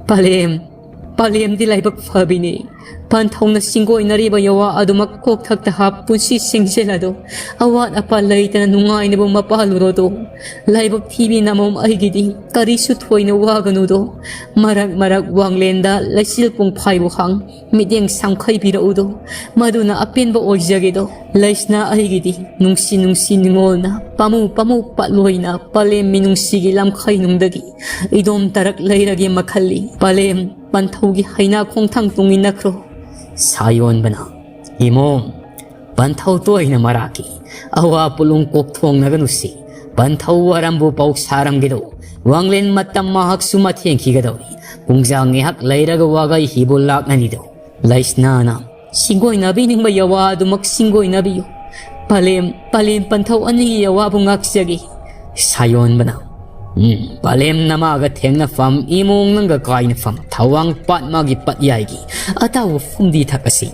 ꯄꯂꯦꯝ, ꯄꯂꯦꯝꯗꯤ ꯂꯥꯏꯕꯛ ꯐꯕꯤꯅꯤ꯫ ꯄꯟꯊꯧꯅ ꯁꯤꯡꯒꯣꯏꯅꯔꯤꯕ ꯌꯋꯥ ꯑꯗꯨꯃꯛ ꯀꯣꯛꯊꯛꯇ ꯍꯥꯞ ꯄꯨꯟꯁꯤ ꯁꯤꯡꯖꯦꯜ ꯑꯗꯣ꯫ ꯑꯋꯥꯠ ꯑꯄꯥ ꯂꯩꯇꯅ ꯅꯨꯡꯉꯥꯏꯅꯕ ꯃꯄꯥꯜꯂꯨꯔꯣꯗꯣ꯫ ꯂꯥꯏꯕꯛ ꯊꯤꯕꯤ ꯅꯃꯣꯝ ꯑꯩꯒꯤꯗꯤ ꯀꯔꯤꯁꯨ ꯊꯣꯏꯅ ꯋꯥꯒꯅꯨꯗꯣ꯫ ꯃꯔꯛ ꯃꯔꯛ ꯋꯥꯡꯂꯦꯟꯗ ꯂꯩꯆꯤꯜ ꯄꯨꯡꯐꯥꯏꯕꯨ ꯍꯥꯡ ꯃꯤꯠꯌꯦꯡ ꯁꯝꯈꯩ ꯄꯤꯔꯛꯎꯗꯣ꯫ ꯃꯗꯨꯅ ꯑꯄꯦꯟꯕ ꯑꯣꯏꯖꯒꯦꯗꯣ꯫ ꯂꯩꯁꯅꯥ ꯑꯩꯒꯤꯗꯤ ꯅꯨꯡꯁꯤ ꯅꯨꯡꯁꯤ ꯅꯤꯉꯣꯜꯅ ꯄꯥꯃꯨ ꯄꯥꯃꯨ ꯄꯠꯂꯣꯏꯅ ꯄꯂꯦꯝ ꯃꯤꯅꯨꯡꯁꯤꯒꯤ ꯂꯝꯈꯩ ꯅꯨꯡꯗꯒꯤ ꯏꯗꯣꯝ ꯇꯔꯛ ꯂꯩꯔꯒꯦ ꯃꯈꯜꯂꯤ꯫ ꯄꯂꯦꯝ ꯄꯟꯊꯧꯒꯤ ꯍꯩꯅꯥ ꯈꯣꯡꯊꯥꯡ ꯇꯨꯡ ꯏꯟꯅꯈ꯭ꯔꯣ꯫ ꯁꯥꯌꯣꯟꯕꯅ, ꯏꯃꯣꯝ, ꯄꯟꯊꯧ ꯇꯣꯏꯅ ꯃꯔꯥꯛꯀꯤ ꯑꯋꯥ ꯄꯨꯂꯨꯡ ꯀꯣꯛꯊꯣꯡꯅꯒꯅꯨꯁꯤ꯫ ꯄꯟꯊꯧ ꯋꯥꯔꯝꯕꯨ ꯄꯥꯎ ꯁꯥꯔꯝꯒꯦꯗꯧ꯫ ꯋꯥꯡꯂꯦꯟ ꯃꯇꯝ ꯃꯍꯥꯛꯁꯨ ꯃꯊꯦꯡꯈꯤꯒꯗꯧꯔꯤ꯫ ꯄꯨꯡꯖꯥ ꯉꯥꯏꯍꯥꯛ ꯂꯩꯔꯒ ꯋꯥꯒꯩ ꯍꯤꯕꯨ ꯂꯥꯛꯂꯅꯤꯗꯧ꯫ ꯂꯩꯁꯅꯥꯅ, ꯁꯤꯡꯒꯣꯏꯅꯕꯤꯅꯤꯡꯕ ꯌꯋꯥ ꯑꯗꯨꯃꯛ ꯁꯤꯡꯒꯣꯏꯅꯕꯤꯌꯨ꯫ ꯄꯂꯦꯝ, ꯄꯂꯦꯝ ꯄꯟꯊꯧ ꯑꯅꯤꯒꯤ ꯌꯋꯥꯕꯨ ꯉꯥꯛꯆꯒꯦ꯫ ꯁꯥꯌꯣꯟꯕꯅ, ꯎꯝ, ꯄꯂꯦꯝ ꯅꯃꯥꯒ ꯊꯦꯡꯅꯐꯝ, ꯏꯃꯣꯡ ꯅꯪꯒ ꯀꯥꯏꯅꯐꯝ, ꯊꯋꯥꯡ ꯄꯥꯠ ꯃꯥꯒꯤ ꯄꯠꯌꯥꯏꯒꯤ ꯑꯇꯥꯎꯕ ꯐꯨꯝꯗꯤ ꯊꯛ ꯑꯁꯤ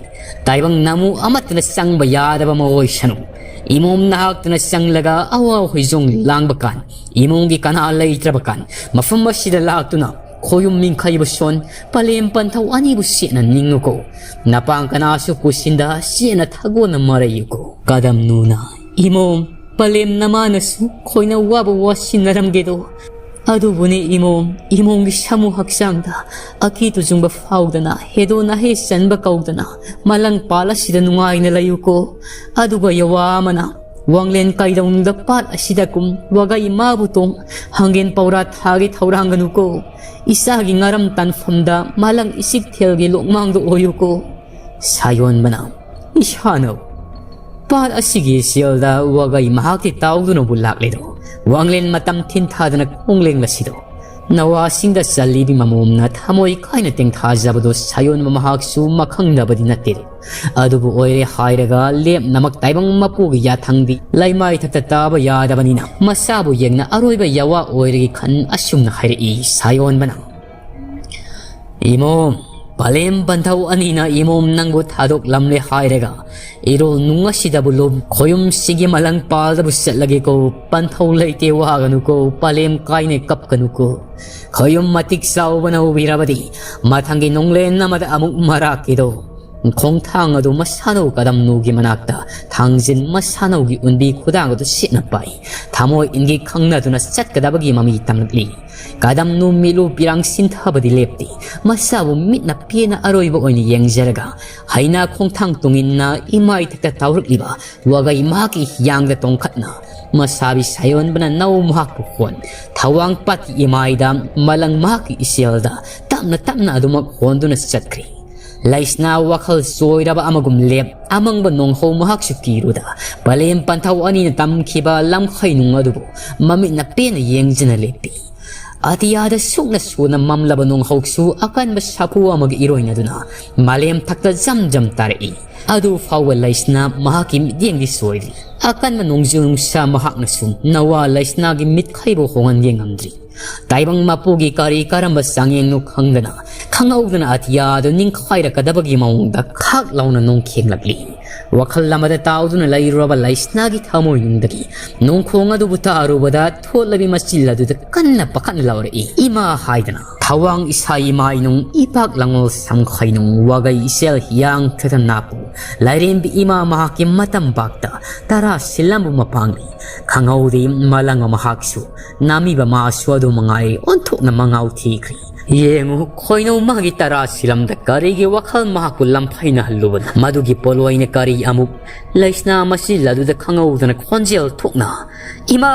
ꯇꯥꯏꯕꯪ ꯅꯃꯨ ꯑꯃꯠꯇꯅ ꯆꯪꯕ ꯌꯥꯗꯕ ꯑꯃ ꯑꯣꯏꯁꯅꯨ꯫ ꯏꯃꯣꯝ ꯅꯍꯥꯛꯇꯅ ꯆꯪꯂꯒ ꯑꯋꯥ ꯍꯣꯏꯖꯣꯡ ꯂꯥꯡꯕ ꯀꯥꯟ, ꯏꯃꯨꯡꯒꯤ ꯀꯅꯥ ꯂꯩꯇ꯭ꯔꯕ ꯀꯥꯟ, ꯃꯐꯝ ꯑꯁꯤꯗ ꯂꯥꯛꯇꯨꯅ ꯈꯣꯌꯨꯝ ꯃꯤꯡꯈꯩꯕ ꯁꯣꯟ, ꯄꯂꯦꯝ ꯄꯟꯊꯧ ꯑꯅꯤꯕꯨ ꯁꯦꯠꯅ ꯅꯤꯡꯉꯨꯀꯣ꯫ ꯅꯄꯥꯡ ꯀꯅꯥꯁꯨ ꯄꯨꯁꯤꯟꯗ ꯁꯦꯠꯅ ꯊꯥꯒꯣꯟꯅ ꯃꯔꯩꯌꯨꯀꯣ꯫ ꯀꯗꯝꯅꯨꯅ, ꯏꯃꯣꯝ, ꯄꯂꯦꯝ ꯅꯃꯥꯅꯁꯨ ꯈꯣꯏꯅ ꯋꯥꯕ ꯋꯥꯁꯤꯟꯅꯔꯝꯒꯦꯗꯣ꯫ ꯑꯗꯨꯕꯨꯅꯤ ꯏꯃꯣꯝ, ꯏꯃꯣꯝꯒꯤ ꯁꯥꯃꯨ ꯍꯛꯆꯥꯡꯗ ꯑꯀꯤ ꯇꯨꯖꯨꯡꯕ ꯐꯥꯎꯗꯅ ꯍꯦꯗꯣ ꯅꯥꯍꯦ ꯆꯟꯕ ꯀꯧꯗꯅ ꯃꯂꯪ ꯄꯥꯜ ꯑꯁꯤꯗ ꯅꯨꯡꯉꯥꯏꯅ ꯂꯩꯌꯨꯀꯣ꯫ ꯑꯗꯨꯒ ꯌꯋꯥ ꯑꯃꯅ ꯋꯥꯡꯂꯦꯟ ꯀꯩꯗꯧꯅꯨꯡꯗ ꯄꯥꯠ ꯑꯁꯤꯗ ꯀꯨꯝ ꯋꯥꯒꯩ ꯃꯥꯕꯨ ꯇꯣꯡ ꯍꯪꯒꯦꯟ ꯄꯧꯔꯥ ꯊꯥꯒꯤ ꯊꯧꯔꯥꯡꯒꯅꯨꯀꯣ꯫ ꯏꯆꯥꯒꯤ ꯉꯥꯔꯝ ꯇꯥꯟꯐꯝꯗ ꯃꯥꯂꯪ ꯏꯆꯤꯛꯊꯦꯜꯒꯤ ꯂꯣꯛꯃꯥꯡꯗ ꯑꯣꯏꯌꯨꯀꯣ꯫ ꯁꯥꯌꯣꯟꯕꯅ, ꯏꯁꯥꯅꯧ, ꯄꯥꯠ ꯑꯁꯤꯒꯤ ꯏꯆꯦꯜꯗ ꯋꯥꯒꯩ ꯃꯍꯥꯛꯀꯤ ꯇꯥꯎꯗꯨꯅꯕꯨ ꯂꯥꯛꯂꯦꯗꯣ꯫ ꯋꯥꯡꯂꯦꯟ ꯃꯇꯝ ꯊꯤꯟꯊꯥꯗꯅ ꯈꯣꯡꯂꯦꯡꯂꯁꯤꯗꯣ꯫ ꯅꯋꯥꯁꯤꯡꯗ ꯆꯜꯂꯤꯕꯤ ꯃꯃꯣꯝꯅ ꯊꯃꯣꯏ ꯀꯥꯏꯅ ꯇꯦꯡꯊꯥꯖꯕꯗꯣ ꯁꯥꯌꯣꯟꯕ ꯃꯍꯥꯛꯁꯨ ꯃꯈꯪꯗꯕꯗꯤ ꯅꯠꯇꯦꯗꯣ꯫ ꯑꯗꯨꯕꯨ ꯑꯣꯏꯔꯦ ꯍꯥꯏꯔꯒ ꯂꯦꯞꯅꯃꯛ ꯇꯥꯏꯕꯪ ꯃꯄꯨꯒꯤ ꯌꯥꯊꯪꯗꯤ ꯂꯩꯃꯥꯏꯊꯛꯇ ꯇꯥꯕ ꯌꯥꯗꯕꯅꯤꯅ ꯃꯁꯥꯕꯨ ꯌꯦꯡꯅ ꯑꯔꯣꯏꯕ ꯌꯋꯥ ꯑꯣꯏꯔꯒꯦ ꯈꯟ ꯑꯁꯨꯝꯅ ꯍꯥꯏꯔꯛꯏ ꯁꯥꯌꯣꯟꯕꯅ꯫ ꯏꯃꯣꯝ, ꯄꯂꯦꯝ ꯄꯟꯊꯧ ꯑꯅꯤꯅ ꯏꯃꯣꯝ ꯅꯪꯕꯨ ꯊꯥꯗꯣꯛꯂꯝꯂꯦ ꯍꯥꯏꯔꯒ ꯏꯔꯣꯜ ꯅꯨꯡ ꯑꯁꯤꯗꯕꯨ ꯂꯨꯞ, ꯈꯣꯌꯨꯝ ꯁꯤꯒꯤ ꯃꯂꯪ ꯄꯥꯜꯗꯕꯨ ꯆꯠꯂꯒꯦꯀꯣ, ꯄꯟꯊꯧ ꯂꯩꯇꯦ ꯋꯥꯒꯅꯨꯀꯣ, ꯄꯂꯦꯝ ꯀꯥꯏꯅ ꯀꯞꯀꯅꯨꯀꯣ꯫ ꯈꯣꯌꯨꯝ ꯃꯇꯤꯛ ꯆꯥꯎꯕꯅ ꯎꯕꯤꯔꯕꯗꯤ ꯃꯊꯪꯒꯤ ꯅꯣꯡꯂꯦꯟ ꯑꯃꯗ ꯑꯃꯨꯛ ꯃꯔꯥꯛꯀꯤꯗꯣ ꯈꯣꯡꯊꯥꯡ ꯑꯗꯨ ꯃꯁꯥꯅꯧ ꯀꯗꯝꯅꯨꯒꯤ ꯃꯅꯥꯛꯇ ꯊꯥꯡꯖꯤꯟ ꯃꯁꯥꯅꯧꯒꯤ ꯎꯟꯕꯤ ꯈꯨꯗꯥꯡ ꯑꯗꯨ ꯁꯤꯠꯅ ꯄꯥꯏ꯫ ꯊꯃꯣꯏ ꯏꯟꯒꯤ ꯈꯪꯅꯗꯨꯅ ꯆꯠꯀꯗꯕꯒꯤ ꯃꯃꯤ ꯇꯝꯂꯛꯂꯤ꯫ ꯀꯗꯝꯅꯨ ꯃꯤꯠꯂꯨ ꯄꯤꯔꯥꯡ ꯁꯤꯟꯊꯕꯗꯤ ꯂꯦꯞꯇꯦ꯫ ꯃꯁꯥꯕꯨ ꯃꯤꯠꯅ ꯄꯦꯟꯅ ꯑꯔꯣꯏꯕ ꯑꯣꯏꯅ ꯌꯦꯡꯖꯔꯒ ꯍꯩꯅꯥ ꯈꯣꯡꯊꯥꯡ ꯇꯨꯡꯏꯟꯅ ꯏꯃꯥꯏꯊꯛꯇ ꯇꯥꯎꯔꯛꯂꯤꯕ ꯋꯥꯒꯩ ꯃꯍꯥꯛꯀꯤ ꯍꯤꯌꯥꯡꯗ ꯇꯣꯡꯈꯠꯅ ꯃꯁꯥꯕꯤ ꯁꯥꯌꯣꯟꯕꯅ ꯅꯧ ꯃꯍꯥꯛꯄꯨ ꯍꯣꯟ꯫ ꯊꯋꯥꯡ ꯄꯥꯠꯀꯤ ꯏꯃꯥꯏꯗ ꯃꯂꯪ ꯃꯍꯥꯛꯀꯤ ꯏꯆꯦꯜꯗ ꯇꯞꯅ ꯇꯞꯅ ꯑꯗꯨꯃꯛ ꯍꯣꯟꯗꯨꯅ ꯆꯠꯈ꯭ꯔꯤ꯫ ꯂꯩꯁꯅꯥ ꯋꯥꯈꯜ ꯆꯣꯏꯔꯕ ꯑꯃꯒꯨꯝ ꯂꯦꯞ, ꯑꯃꯪꯕ ꯅꯣꯡꯍꯧ ꯃꯍꯥꯛꯁꯨ ꯀꯤꯔꯨꯗ, ꯄꯂꯦꯝ ꯄꯟꯊꯧ ꯑꯅꯤꯅ ꯇꯝꯈꯤꯕ ꯂꯝꯈꯩ ꯅꯨꯡ ꯑꯗꯨꯕꯨ ꯃꯃꯤꯠꯅ ꯄꯦꯟꯅ ꯌꯦꯡꯖꯅ ꯂꯦꯞꯄꯤ꯫ ꯑꯇꯤꯌꯥꯗ ꯁꯨꯛꯅ ꯁꯨꯅ ꯃꯝꯂꯕ ꯅꯣꯡꯍꯧꯁꯨ ꯑꯀꯟꯕ ꯁꯥꯐꯨ ꯑꯃꯒ ꯏꯔꯣꯏꯅꯗꯨꯅ ꯃꯥꯂꯦꯝ ꯊꯛꯇ ꯖꯝ ꯖꯝ ꯇꯥꯔꯛꯏ꯫ ꯑꯗꯨ ꯐꯥꯎꯕ ꯂꯩꯁꯅꯥ ꯃꯍꯥꯛꯀꯤ ꯃꯤꯠꯌꯦꯡꯗꯤ ꯁꯣꯏꯗ꯭ꯔꯤ꯫ ꯑꯀꯟꯕ ꯅꯣꯡꯖꯨ ꯅꯨꯡꯁꯥ ꯃꯍꯥꯛꯅꯁꯨ ꯅꯋꯥ ꯂꯩꯁꯅꯥꯒꯤ ꯃꯤꯠꯈꯩꯕꯨ ꯍꯣꯡꯍꯟꯒꯦ ꯉꯝꯗ꯭ꯔꯤ꯫ ꯇꯥꯏꯕꯪ ꯃꯄꯨꯒꯤ ꯀꯔꯤ ꯀꯔꯝꯕ ꯆꯥꯡꯌꯦꯡꯅꯣ ꯈꯪꯗꯅ, ꯈꯪꯍꯧꯗꯅ ꯑꯇꯤꯌꯥꯗꯨ ꯅꯤꯡꯈꯥꯏꯔꯛꯀꯗꯕꯒꯤ ꯃꯑꯣꯡꯗ ꯈꯥꯛ ꯂꯥꯎꯅ ꯅꯣꯡꯈꯦꯡꯂꯛꯂꯤ꯫ ꯋꯥꯈꯜ ꯑꯃꯗ ꯇꯥꯎꯗꯨꯅ ꯂꯩꯔꯨꯔꯕ ꯂꯩꯁꯅꯥꯒꯤ ꯊꯃꯣꯏꯅꯨꯡꯗꯒꯤ ꯅꯣꯡꯈꯣꯡ ꯑꯗꯨꯕꯨ ꯇꯥꯔꯨꯕꯗ ꯊꯣꯠꯂꯕꯤ ꯃꯆꯤꯜ ꯑꯗꯨꯗ ꯀꯟꯅ ꯄꯥꯈꯠꯅ ꯂꯥꯎꯔꯛꯏ, "ꯏꯃꯥ!" ꯍꯥꯏꯗꯅ꯫ ꯊꯋꯥꯡ ꯏꯁꯥ ꯏꯃꯥ ꯏꯅꯨꯡ ꯏꯄꯥꯛ ꯂꯉꯣꯜ ꯁꯝꯈꯩꯅꯨꯡ ꯋꯥꯒꯩ ꯏꯆꯦꯜ ꯍꯤꯌꯥꯡ ꯊꯦꯊꯝ ꯅꯥꯄꯨ ꯂꯥꯏꯔꯦꯝꯕꯤ ꯏꯃꯥ ꯃꯍꯥꯛꯀꯤ ꯃꯇꯝ ꯄꯥꯛꯇ ꯇꯔꯥ ꯁꯤꯜꯂꯝꯕ ꯃꯄꯥꯡꯂꯤ꯫ ꯈꯪꯍꯧꯗꯦ ꯃꯂꯪ ꯃꯍꯥꯛꯁꯨ ꯅꯥꯃꯤꯕ ꯃꯥꯁꯨ ꯑꯗꯨ ꯃꯉꯥꯏ ꯑꯣꯟꯊꯣꯛꯅ ꯃꯉꯥꯎ ꯊꯤꯈ꯭ꯔꯤ꯫ ꯌꯦꯡꯉꯨ, ꯈꯣꯏꯅꯧ ꯃꯥꯒꯤ ꯇꯔꯥ ꯁꯤꯂꯝꯗ ꯀꯔꯤꯒꯤ ꯋꯥꯈꯜ ꯃꯍꯥꯛꯄꯨ ꯂꯝꯐꯩꯅꯍꯜꯂꯨꯕꯅꯣ? ꯃꯗꯨꯒꯤ ꯄꯣꯠꯂꯣꯏꯅ ꯀꯔꯤ ꯑꯃꯨꯛ ꯂꯩꯁꯅꯥ ꯃꯆꯤꯜ ꯑꯗꯨꯗ ꯈꯪꯍꯧꯗꯅ ꯈꯣꯟꯖꯦꯜ ꯊꯣꯛꯅ, "ꯏꯃꯥ!"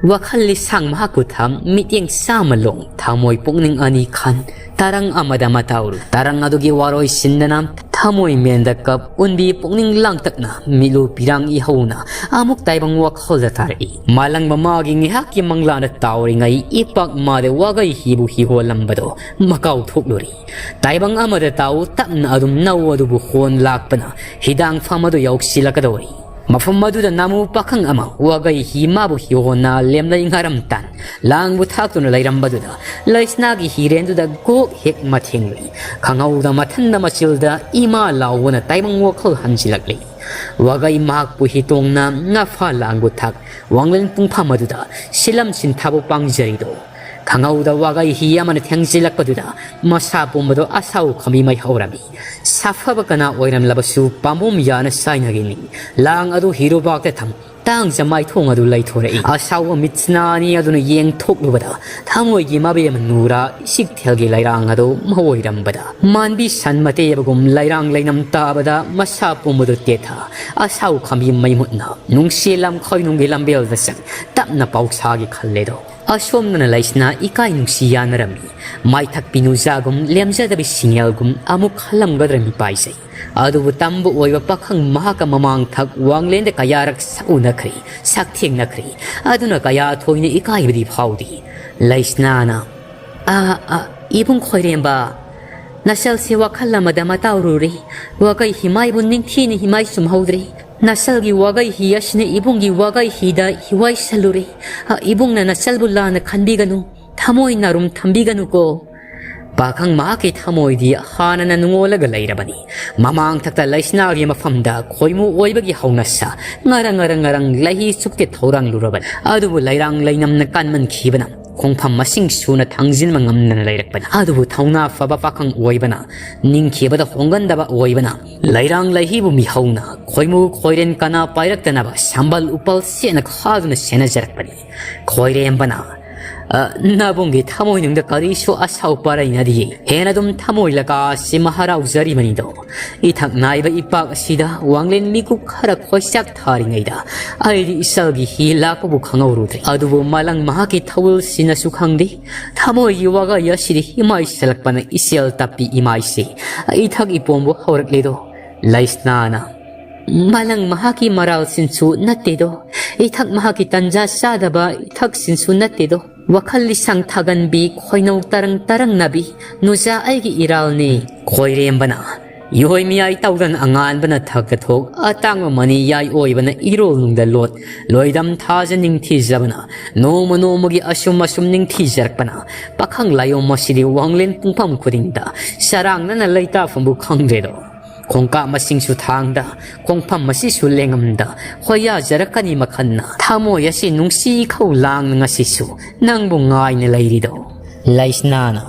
ꯋꯥꯈꯜ ꯂꯤꯁꯥꯡ ꯃꯍꯥꯛꯄꯨ ꯊꯝ, ꯃꯤꯠꯌꯦꯡ ꯆꯥꯝꯃ ꯂꯣꯡ, ꯊꯃꯣꯏ ꯄꯨꯛꯅꯤꯡ ꯑꯅꯤ ꯈꯟ, ꯇꯔꯪ ꯑꯃꯗ ꯑꯃ ꯇꯥꯎꯔꯨ꯫ ꯇꯔꯪ ꯑꯗꯨꯒꯤ ꯋꯥꯔꯣꯏ ꯁꯤꯟꯗꯅ ꯊꯃꯣꯏ ꯃꯦꯟꯗ ꯀꯞ, ꯎꯟꯕꯤ ꯄꯨꯛꯅꯤꯡ ꯂꯥꯡꯇꯛꯅ ꯃꯤꯠꯂꯨ ꯄꯤꯔꯥꯡ ꯏꯍꯧꯅ ꯑꯃꯨꯛ ꯇꯥꯏꯕꯪ ꯋꯥꯈꯜꯗ ꯇꯥꯔꯛꯏ꯫ ꯃꯥꯂꯪꯕ ꯃꯥꯒꯤ ꯉꯥꯏꯍꯥꯛꯀꯤ ꯃꯪꯂꯥꯟꯗ ꯇꯥꯎꯔꯤꯉꯩ ꯏꯄꯥꯛ ꯃꯥꯗ ꯋꯥꯒꯩ ꯍꯤꯕꯨ ꯍꯤꯍꯣꯜꯂꯝꯕꯗꯣ ꯃꯀꯥꯎ ꯊꯣꯛꯂꯨꯔꯤ꯫ ꯇꯥꯏꯕꯪ ꯑꯃꯗ ꯇꯥꯎ ꯇꯞꯅ ꯑꯗꯨꯝ ꯅꯧ ꯑꯗꯨꯕꯨ ꯍꯣꯟ ꯂꯥꯛꯄꯅ ꯍꯤꯗꯥꯡꯐꯝ ꯑꯗꯨ ꯌꯧꯁꯤꯜꯂꯛꯀꯗꯧꯔꯤ꯫ ꯃꯐꯝ ꯑꯗꯨꯗ ꯅꯥꯃꯨ ꯄꯥꯈꯪ ꯑꯃ ꯋꯥꯒꯩ ꯍꯤ ꯃꯥꯕꯨ ꯍꯤꯍꯣꯟꯅ ꯂꯦꯝꯂꯩ ꯉꯥꯔꯝ ꯇꯥꯟ ꯂꯥꯡꯕꯨ ꯊꯥꯛꯇꯨꯅ ꯂꯩꯔꯝꯕꯗꯨꯗ ꯂꯩꯁꯅꯥꯒꯤ ꯍꯤꯔꯦꯟꯗꯨꯗ ꯒꯣꯛ ꯍꯦꯛ ꯃꯊꯦꯡꯂꯨꯏ꯫ ꯈꯪꯍꯧꯗ ꯃꯊꯟꯗ ꯃꯆꯤꯜꯗ ꯏꯃꯥ ꯂꯥꯎꯕꯅ ꯇꯥꯏꯕꯪ ꯋꯥꯈꯜ ꯍꯟꯖꯤꯜꯂꯛꯂꯤ꯫ ꯋꯥꯒꯩ ꯃꯍꯥꯛꯄꯨ ꯍꯤ ꯇꯣꯡꯅ ꯉꯥꯐꯥ ꯂꯥꯡꯕꯨ ꯊꯥꯛ ꯋꯥꯡꯂꯦꯟ ꯄꯨꯡꯐꯝ ꯑꯗꯨꯗ ꯁꯤꯂꯝ ꯁꯤꯟꯊꯥꯕꯨ ꯄꯥꯡꯖꯔꯤꯗꯣ꯫ ꯈꯪꯍꯧꯗ ꯋꯥꯒꯩ ꯍꯤ ꯑꯃꯅ ꯊꯦꯡꯖꯤꯜꯂꯛꯄꯗꯨꯗ ꯃꯁꯥ ꯄꯨꯝꯕꯗꯣ ꯑꯁꯥꯎ ꯈꯝꯕꯤ ꯃꯩ ꯍꯧꯔꯝꯃꯤ꯫ ꯁꯥꯐꯕ ꯀꯅꯥ ꯑꯣꯏꯔꯝꯂꯕꯁꯨ ꯄꯥꯝꯕꯣꯝ ꯌꯥꯅ ꯆꯥꯏꯅꯔꯤꯅꯤ꯫ ꯂꯥꯡ ꯑꯗꯨ ꯍꯤꯔꯨꯕꯥꯛꯇ ꯊꯝ ꯇꯥꯡꯖ ꯃꯥꯏꯊꯣꯡ ꯑꯗꯨ ꯂꯩꯊꯣꯔꯛꯏ꯫ ꯑꯁꯥꯎꯕ ꯃꯤꯠꯁꯤꯅ ꯑꯅꯤ ꯑꯗꯨꯅ ꯌꯦꯡꯊꯣꯛꯂꯨꯕꯗ ꯊꯃꯣꯏꯒꯤ ꯃꯕꯦꯝ ꯅꯨꯔꯥ ꯏꯁꯤꯛꯊꯦꯜꯒꯤ ꯂꯩꯔꯥꯡ ꯑꯗꯨ ꯃꯍꯣꯏꯔꯝꯕꯗ ꯃꯥꯟꯕꯤ ꯁꯟ ꯃꯇꯦꯕꯒꯨꯝ ꯂꯩꯔꯥꯡ ꯂꯩꯅꯝ ꯇꯥꯕꯗ ꯃꯁꯥ ꯄꯨꯝꯕꯗꯨ ꯇꯦꯊꯥ ꯑꯁꯥꯎ ꯈꯝꯕꯤ ꯃꯩꯃꯨꯠꯅ ꯅꯨꯡꯁꯤ ꯂꯝ ꯈꯣꯏꯅꯨꯡꯒꯤ ꯂꯝꯕꯦꯜꯗ ꯆꯪ ꯇꯞꯅ ꯄꯥꯎꯁꯥꯒꯤ ꯈꯜꯂꯦꯗꯣ꯫ ꯑꯁꯣꯝꯗꯅ ꯂꯩꯁꯅꯥ ꯏꯀꯥꯏ ꯅꯨꯡꯁꯤ ꯌꯥꯅꯔꯝꯃꯤ꯫ ꯃꯥꯏꯊꯛ ꯄꯤꯅꯨꯖꯥꯒꯨꯝ ꯂꯦꯝꯖꯗꯕꯤ ꯁꯤꯡꯉꯦꯜꯒꯨꯝ ꯑꯃꯨꯛ ꯈꯜꯂꯝꯒꯗ꯭ꯔ ꯃꯤꯄꯥꯏꯖꯩ꯫ ꯑꯗꯨꯕꯨ ꯇꯝꯕ ꯑꯣꯏꯕ ꯄꯥꯈꯪ ꯃꯍꯥꯛꯀ ꯃꯃꯥꯡ ꯊꯛ ꯋꯥꯡꯂꯦꯟꯗ ꯀꯌꯥꯔꯛ ꯁꯛꯎꯅꯈ꯭ꯔꯦ, ꯁꯛꯊꯦꯡꯅꯈ꯭ꯔꯦ꯫ ꯑꯗꯨꯅ ꯀꯌꯥ ꯊꯣꯏꯅ ꯏꯀꯥꯏꯕꯗꯤ ꯐꯥꯎꯗꯦ꯫ ꯂꯩꯁꯅꯥꯅ, "ꯑꯥ, ꯑꯥ, ꯏꯕꯨꯡ ꯈꯣꯏꯔꯦꯝꯕ, ꯅꯆꯜꯁꯦ ꯋꯥꯈꯜ ꯑꯃꯗ ꯃꯇꯥꯎꯔꯨꯔꯦ꯫ ꯋꯥꯒꯩ ꯍꯤꯃꯥꯏꯕꯨ ꯅꯤꯡꯊꯤꯅ ꯍꯤꯃꯥꯏ ꯆꯨꯝꯍꯧꯗ꯭ꯔꯦ꯫ ꯅꯆꯜꯒꯤ ꯋꯥꯒꯩ ꯍꯤ ꯑꯁꯤꯅ ꯏꯕꯨꯡꯒꯤ ꯋꯥꯒꯩ ꯍꯤꯗ ꯍꯤꯋꯥꯏꯁꯜꯂꯨꯔꯦ꯫ ꯑ, ꯏꯕꯨꯡꯅ ꯅꯆꯜꯕꯨ ꯂꯥꯟꯅ ꯈꯟꯕꯤꯒꯅꯨ, ꯊꯃꯣꯏ ꯅꯥꯔꯨꯝ ꯊꯝꯕꯤꯒꯅꯨꯀꯣ꯫" ꯄꯥꯈꯪ ꯃꯍꯥꯛꯀꯤ ꯊꯃꯣꯏꯗꯤ ꯍꯥꯟꯅꯅ ꯅꯨꯡꯉꯣꯜꯂꯒ ꯂꯩꯔꯕꯅꯤ꯫ ꯃꯃꯥꯡ ꯊꯛꯇ ꯂꯩꯁꯅꯥꯒꯤ ꯃꯐꯝꯗ ꯈꯣꯏꯃꯨ ꯑꯣꯏꯕꯒꯤ ꯍꯧꯅꯁꯥ ꯉꯔꯪ ꯉꯔꯪ ꯉꯔꯪ ꯂꯩꯍꯤ ꯆꯨꯞꯀꯦ ꯊꯧꯔꯥꯡꯂꯨꯔꯕꯅꯤ꯫ ꯑꯗꯨꯕꯨ ꯂꯩꯔꯥꯡ ꯂꯩꯅꯝꯅ ꯀꯟꯃꯟꯈꯤꯕꯅ ꯈꯣꯡꯐꯝ ꯃꯁꯤꯡ ꯁꯨꯅ ꯊꯥꯡꯖꯤꯟꯕ ꯉꯝꯗꯅ ꯂꯩꯔꯛꯄꯅꯤ꯫ ꯑꯗꯨꯕꯨ ꯊꯧꯅꯥ ꯐꯕ ꯄꯥꯈꯪ ꯑꯣꯏꯕꯅ, ꯅꯤꯡꯈꯤꯕꯗ ꯍꯣꯡꯒꯟꯗꯕ ꯑꯣꯏꯕꯅ, ꯂꯩꯔꯥꯡ ꯂꯩꯍꯤꯕꯨ ꯃꯤꯍꯧꯅ ꯈꯣꯏꯃꯨ ꯈꯣꯏꯔꯦꯟ ꯀꯅꯥ ꯄꯥꯏꯔꯛꯇꯅꯕ ꯁꯝꯕꯜ ꯎꯄꯜ ꯁꯦꯠꯅ ꯈꯥꯗꯨꯅ ꯁꯦꯟꯅꯖꯔꯛꯄꯅꯤ꯫ ꯈꯣꯏꯔꯦꯝꯕꯅ, "ꯑ, ꯅꯕꯨꯡꯒꯤ ꯊꯃꯣꯏꯅꯨꯡꯗ ꯀꯔꯤꯁꯨ ꯑꯁꯥꯎ ꯄꯔꯩꯅꯗꯤꯌꯦ꯫ ꯍꯦꯟꯅ ꯑꯗꯨꯝ ꯊꯃꯣꯏ ꯂꯀꯥꯁꯤ ꯃꯍꯔꯥꯎꯖꯔꯤꯕꯅꯤꯗꯣ꯫ ꯏꯊꯛ ꯅꯥꯏꯕ ꯏꯄꯥꯛ ꯑꯁꯤꯗ ꯋꯥꯡꯂꯦꯟ ꯃꯤꯀꯨꯞ ꯈꯔ ꯈꯣꯏꯆꯥꯛ ꯊꯥꯔꯤꯉꯩꯗ ꯑꯩꯗꯤ ꯏꯆꯜꯒꯤ ꯍꯤ ꯂꯥꯛꯄꯕꯨ ꯈꯪꯍꯧꯔꯨꯗ꯭ꯔꯦ꯫ ꯑꯗꯨꯕꯨ ꯃꯂꯪ ꯃꯍꯥꯛꯀꯤ ꯊꯧꯜꯁꯤꯅꯁꯨ ꯈꯪꯗꯦ꯫ ꯊꯃꯣꯏꯒꯤ ꯋꯥꯒꯥꯏ ꯑꯁꯤꯗꯤ ꯏꯃꯥꯏ ꯁꯦꯜꯂꯛꯄꯅ ꯏꯆꯦꯜ ꯇꯞꯄꯤ ꯏꯃꯥꯏꯁꯦ꯫ ꯏꯊꯛ ꯏꯄꯣꯝꯕꯨ ꯍꯧꯔꯛꯂꯦꯗꯣ꯫" ꯂꯩꯁꯅꯥꯅ, "ꯃꯂꯪ ꯃꯍꯥꯛꯀꯤ ꯃꯔꯥꯜꯁꯤꯡꯁꯨ ꯅꯠꯇꯦꯗꯣ꯫ ꯏꯊꯛ ꯃꯍꯥꯛꯀꯤ ꯇꯟꯖꯥ ꯆꯥꯗꯕ ꯏꯊꯛꯁꯤꯡꯁꯨ ꯅꯠꯇꯦꯗꯣ꯫ ꯋꯥꯈꯜ ꯂꯤꯁꯪ ꯊꯥꯒꯟꯕꯤ, ꯈꯣꯏꯅꯧ ꯇꯔꯪ ꯇꯔꯪꯅꯕꯤ ꯅꯨꯖꯥ ꯑꯩꯒꯤ ꯏꯔꯥꯜꯅꯤ꯫" ꯈꯣꯏꯔꯦꯝꯕꯅ, ꯏꯍꯣꯏ ꯃꯤꯌꯥꯏ ꯇꯧꯗꯅ ꯑꯉꯥꯟꯕꯅ ꯊꯛꯇ ꯊꯣꯛ, ꯑꯇꯥꯡꯕ ꯃꯅꯤ ꯌꯥꯏ ꯑꯣꯏꯕꯅ ꯏꯔꯣꯜ ꯅꯨꯡꯗ ꯂꯣꯠ, ꯂꯣꯏꯗꯝ ꯊꯥꯖ ꯅꯤꯡꯊꯤꯖꯕꯅ, ꯅꯣꯡꯃ ꯅꯣꯡꯃꯒꯤ ꯑꯁꯨꯝ ꯑꯁꯨꯝ ꯅꯤꯡꯊꯤꯖꯔꯛꯄꯅ, ꯄꯥꯈꯪ ꯂꯥꯏꯌꯣꯡ ꯃꯁꯤꯗꯤ ꯋꯥꯡꯂꯦꯟ ꯄꯨꯡꯐꯝ ꯈꯨꯗꯤꯡꯗ ꯁꯔꯥꯡꯅꯅ ꯂꯩꯇꯥꯐꯝꯕꯨ ꯈꯪꯗ꯭ꯔꯦꯗꯣ꯫ ꯈꯣꯡꯀꯥꯞ ꯃꯁꯤꯡꯁꯨ ꯊꯥꯡꯗ, ꯈꯣꯡꯐꯝ ꯑꯁꯤꯁꯨ ꯂꯦꯡꯉꯝꯗ, ꯍꯣꯌꯥꯖꯔꯛꯀꯅꯤ ꯃꯈꯟꯅ, ꯊꯃꯣꯏ ꯑꯁꯤ ꯅꯨꯡꯁꯤ ꯏꯈꯧ ꯂꯥꯡꯅ ꯉꯁꯤꯁꯨ ꯅꯪꯕꯨ ꯉꯥꯏꯅ ꯂꯩꯔꯤꯗꯣ꯫ ꯂꯩꯁꯅꯥꯅ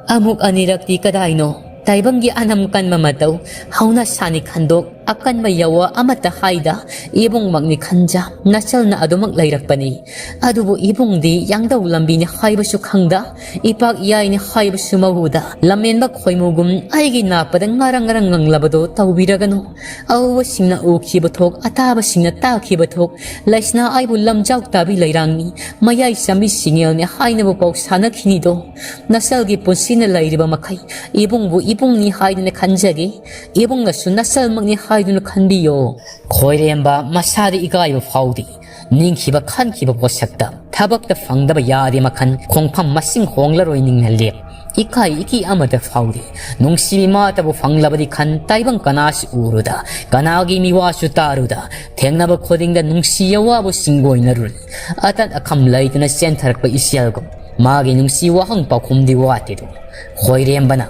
ꯑꯃꯨꯛ ꯑꯅꯤꯔꯛꯇꯤ ꯀꯗꯥꯏꯅꯣ ꯇꯥꯏꯕꯪꯒꯤ ꯑꯅꯝ ꯀꯟꯕ ꯃꯇꯧ, ꯍꯧꯅ ꯁꯥꯅꯤ ꯈꯟꯗꯣꯛ, ꯑꯀꯟꯕ ꯌꯧꯋ ꯑꯃꯠꯇ ꯍꯥꯏꯗ, ꯏꯕꯨꯡꯃꯛꯅꯤ ꯈꯟꯖ, ꯅꯆꯜꯅ ꯑꯗꯨꯃꯛ ꯂꯩꯔꯛꯄꯅꯤ꯫ ꯑꯗꯨꯕꯨ ꯏꯕꯨꯡꯗꯤ ꯌꯥꯡꯗꯧ ꯂꯝꯕꯤꯅꯤ ꯍꯥꯏꯕꯁꯨ ꯈꯪꯗ, ꯏꯄꯥꯛ ꯏꯌꯥꯏꯅꯤ ꯍꯥꯏꯕꯁꯨ ꯃꯎꯗ, ꯂꯝꯍꯦꯟꯕ ꯈꯣꯏꯃꯨꯒꯨꯝ ꯑꯩꯒꯤ ꯅꯥꯞꯄꯗ ꯉꯔꯪ ꯉꯔꯪ ꯉꯪꯂꯕꯗꯣ ꯇꯧꯕꯤꯔꯒꯅꯨ꯫ ꯑꯎꯕꯁꯤꯡꯅ ꯎꯈꯤꯕ ꯊꯣꯛ, ꯑꯇꯥꯕꯁꯤꯡꯅ ꯇꯥꯈꯤꯕ ꯊꯣꯛ, ꯂꯩꯁꯅꯥ ꯑꯩꯕꯨ ꯂꯝꯖꯥꯎ ꯇꯥꯕꯤ ꯂꯩꯔꯥꯡꯅꯤ, ꯃꯌꯥꯏ ꯆꯥꯃꯤ ꯁꯤꯡꯉꯦꯜꯅꯤ ꯍꯥꯏꯅꯕ ꯄꯥꯎ ꯁꯥꯅꯈꯤꯅꯤꯗꯣ꯫ ꯅꯆꯜꯒꯤ ꯄꯨꯟꯁꯤꯅ ꯂꯩꯔꯤꯕ ꯃꯈꯩ ꯏꯕꯨꯡꯕꯨ ꯏꯕꯨꯡꯅꯤ ꯍꯥꯏꯗꯨꯅ ꯈꯟꯖꯒꯦ꯫ ꯏꯕꯨꯡꯅꯁꯨ ꯅꯆꯜꯃꯛꯅꯤ ꯍꯥꯏꯗꯨꯅ ꯈꯟꯕꯤꯌꯣ꯫ ꯈꯣꯏꯔꯦꯝꯕ ꯃꯁꯥꯗ ꯏꯀꯥꯏꯕ ꯐꯥꯎꯗꯦ꯫ ꯅꯤꯡꯈꯤꯕ ꯈꯟꯈꯤꯕ ꯄꯣꯠꯁꯛꯇ ꯊꯕꯛꯇ ꯐꯪꯗꯕ ꯌꯥꯗꯦ ꯃꯈꯜ ꯈꯣꯡꯐꯝ ꯃꯁꯤꯡ ꯍꯣꯡꯂꯔꯣꯏ ꯅꯤꯡꯅ ꯂꯦꯞ꯫ ꯏꯀꯥꯏ ꯏꯀꯤ ꯑꯃꯠꯇ ꯐꯥꯎꯗꯦ꯫ ꯅꯨꯡꯁꯤꯕꯤ ꯃꯥꯇꯕꯨ ꯐꯪꯂꯕꯗꯤ ꯈꯟ ꯇꯥꯏꯕꯪ ꯀꯅꯥꯁꯨ ꯎꯔꯨꯗ, ꯀꯅꯥꯒꯤ ꯃꯤꯋꯥꯁꯨ ꯇꯥꯔꯨꯗ, ꯊꯦꯡꯅꯕ ꯈꯨꯗꯤꯡꯗ ꯅꯨꯡꯁꯤ ꯑꯋꯥꯕꯨ ꯁꯤꯡꯒꯣꯏꯅꯔꯨꯔꯤ꯫ ꯑꯇꯠ ꯑꯈꯝ ꯂꯩꯇꯅ ꯆꯦꯟꯊꯔꯛꯄ ꯏꯆꯦꯜꯒꯨꯝ ꯃꯥꯒꯤ ꯅꯨꯡꯁꯤ ꯋꯥꯍꯪ ꯄꯥꯎꯈꯨꯝꯗꯤ ꯋꯥꯠꯇꯦꯗꯣ꯫ ꯈꯣꯏꯔꯦꯝꯕꯅ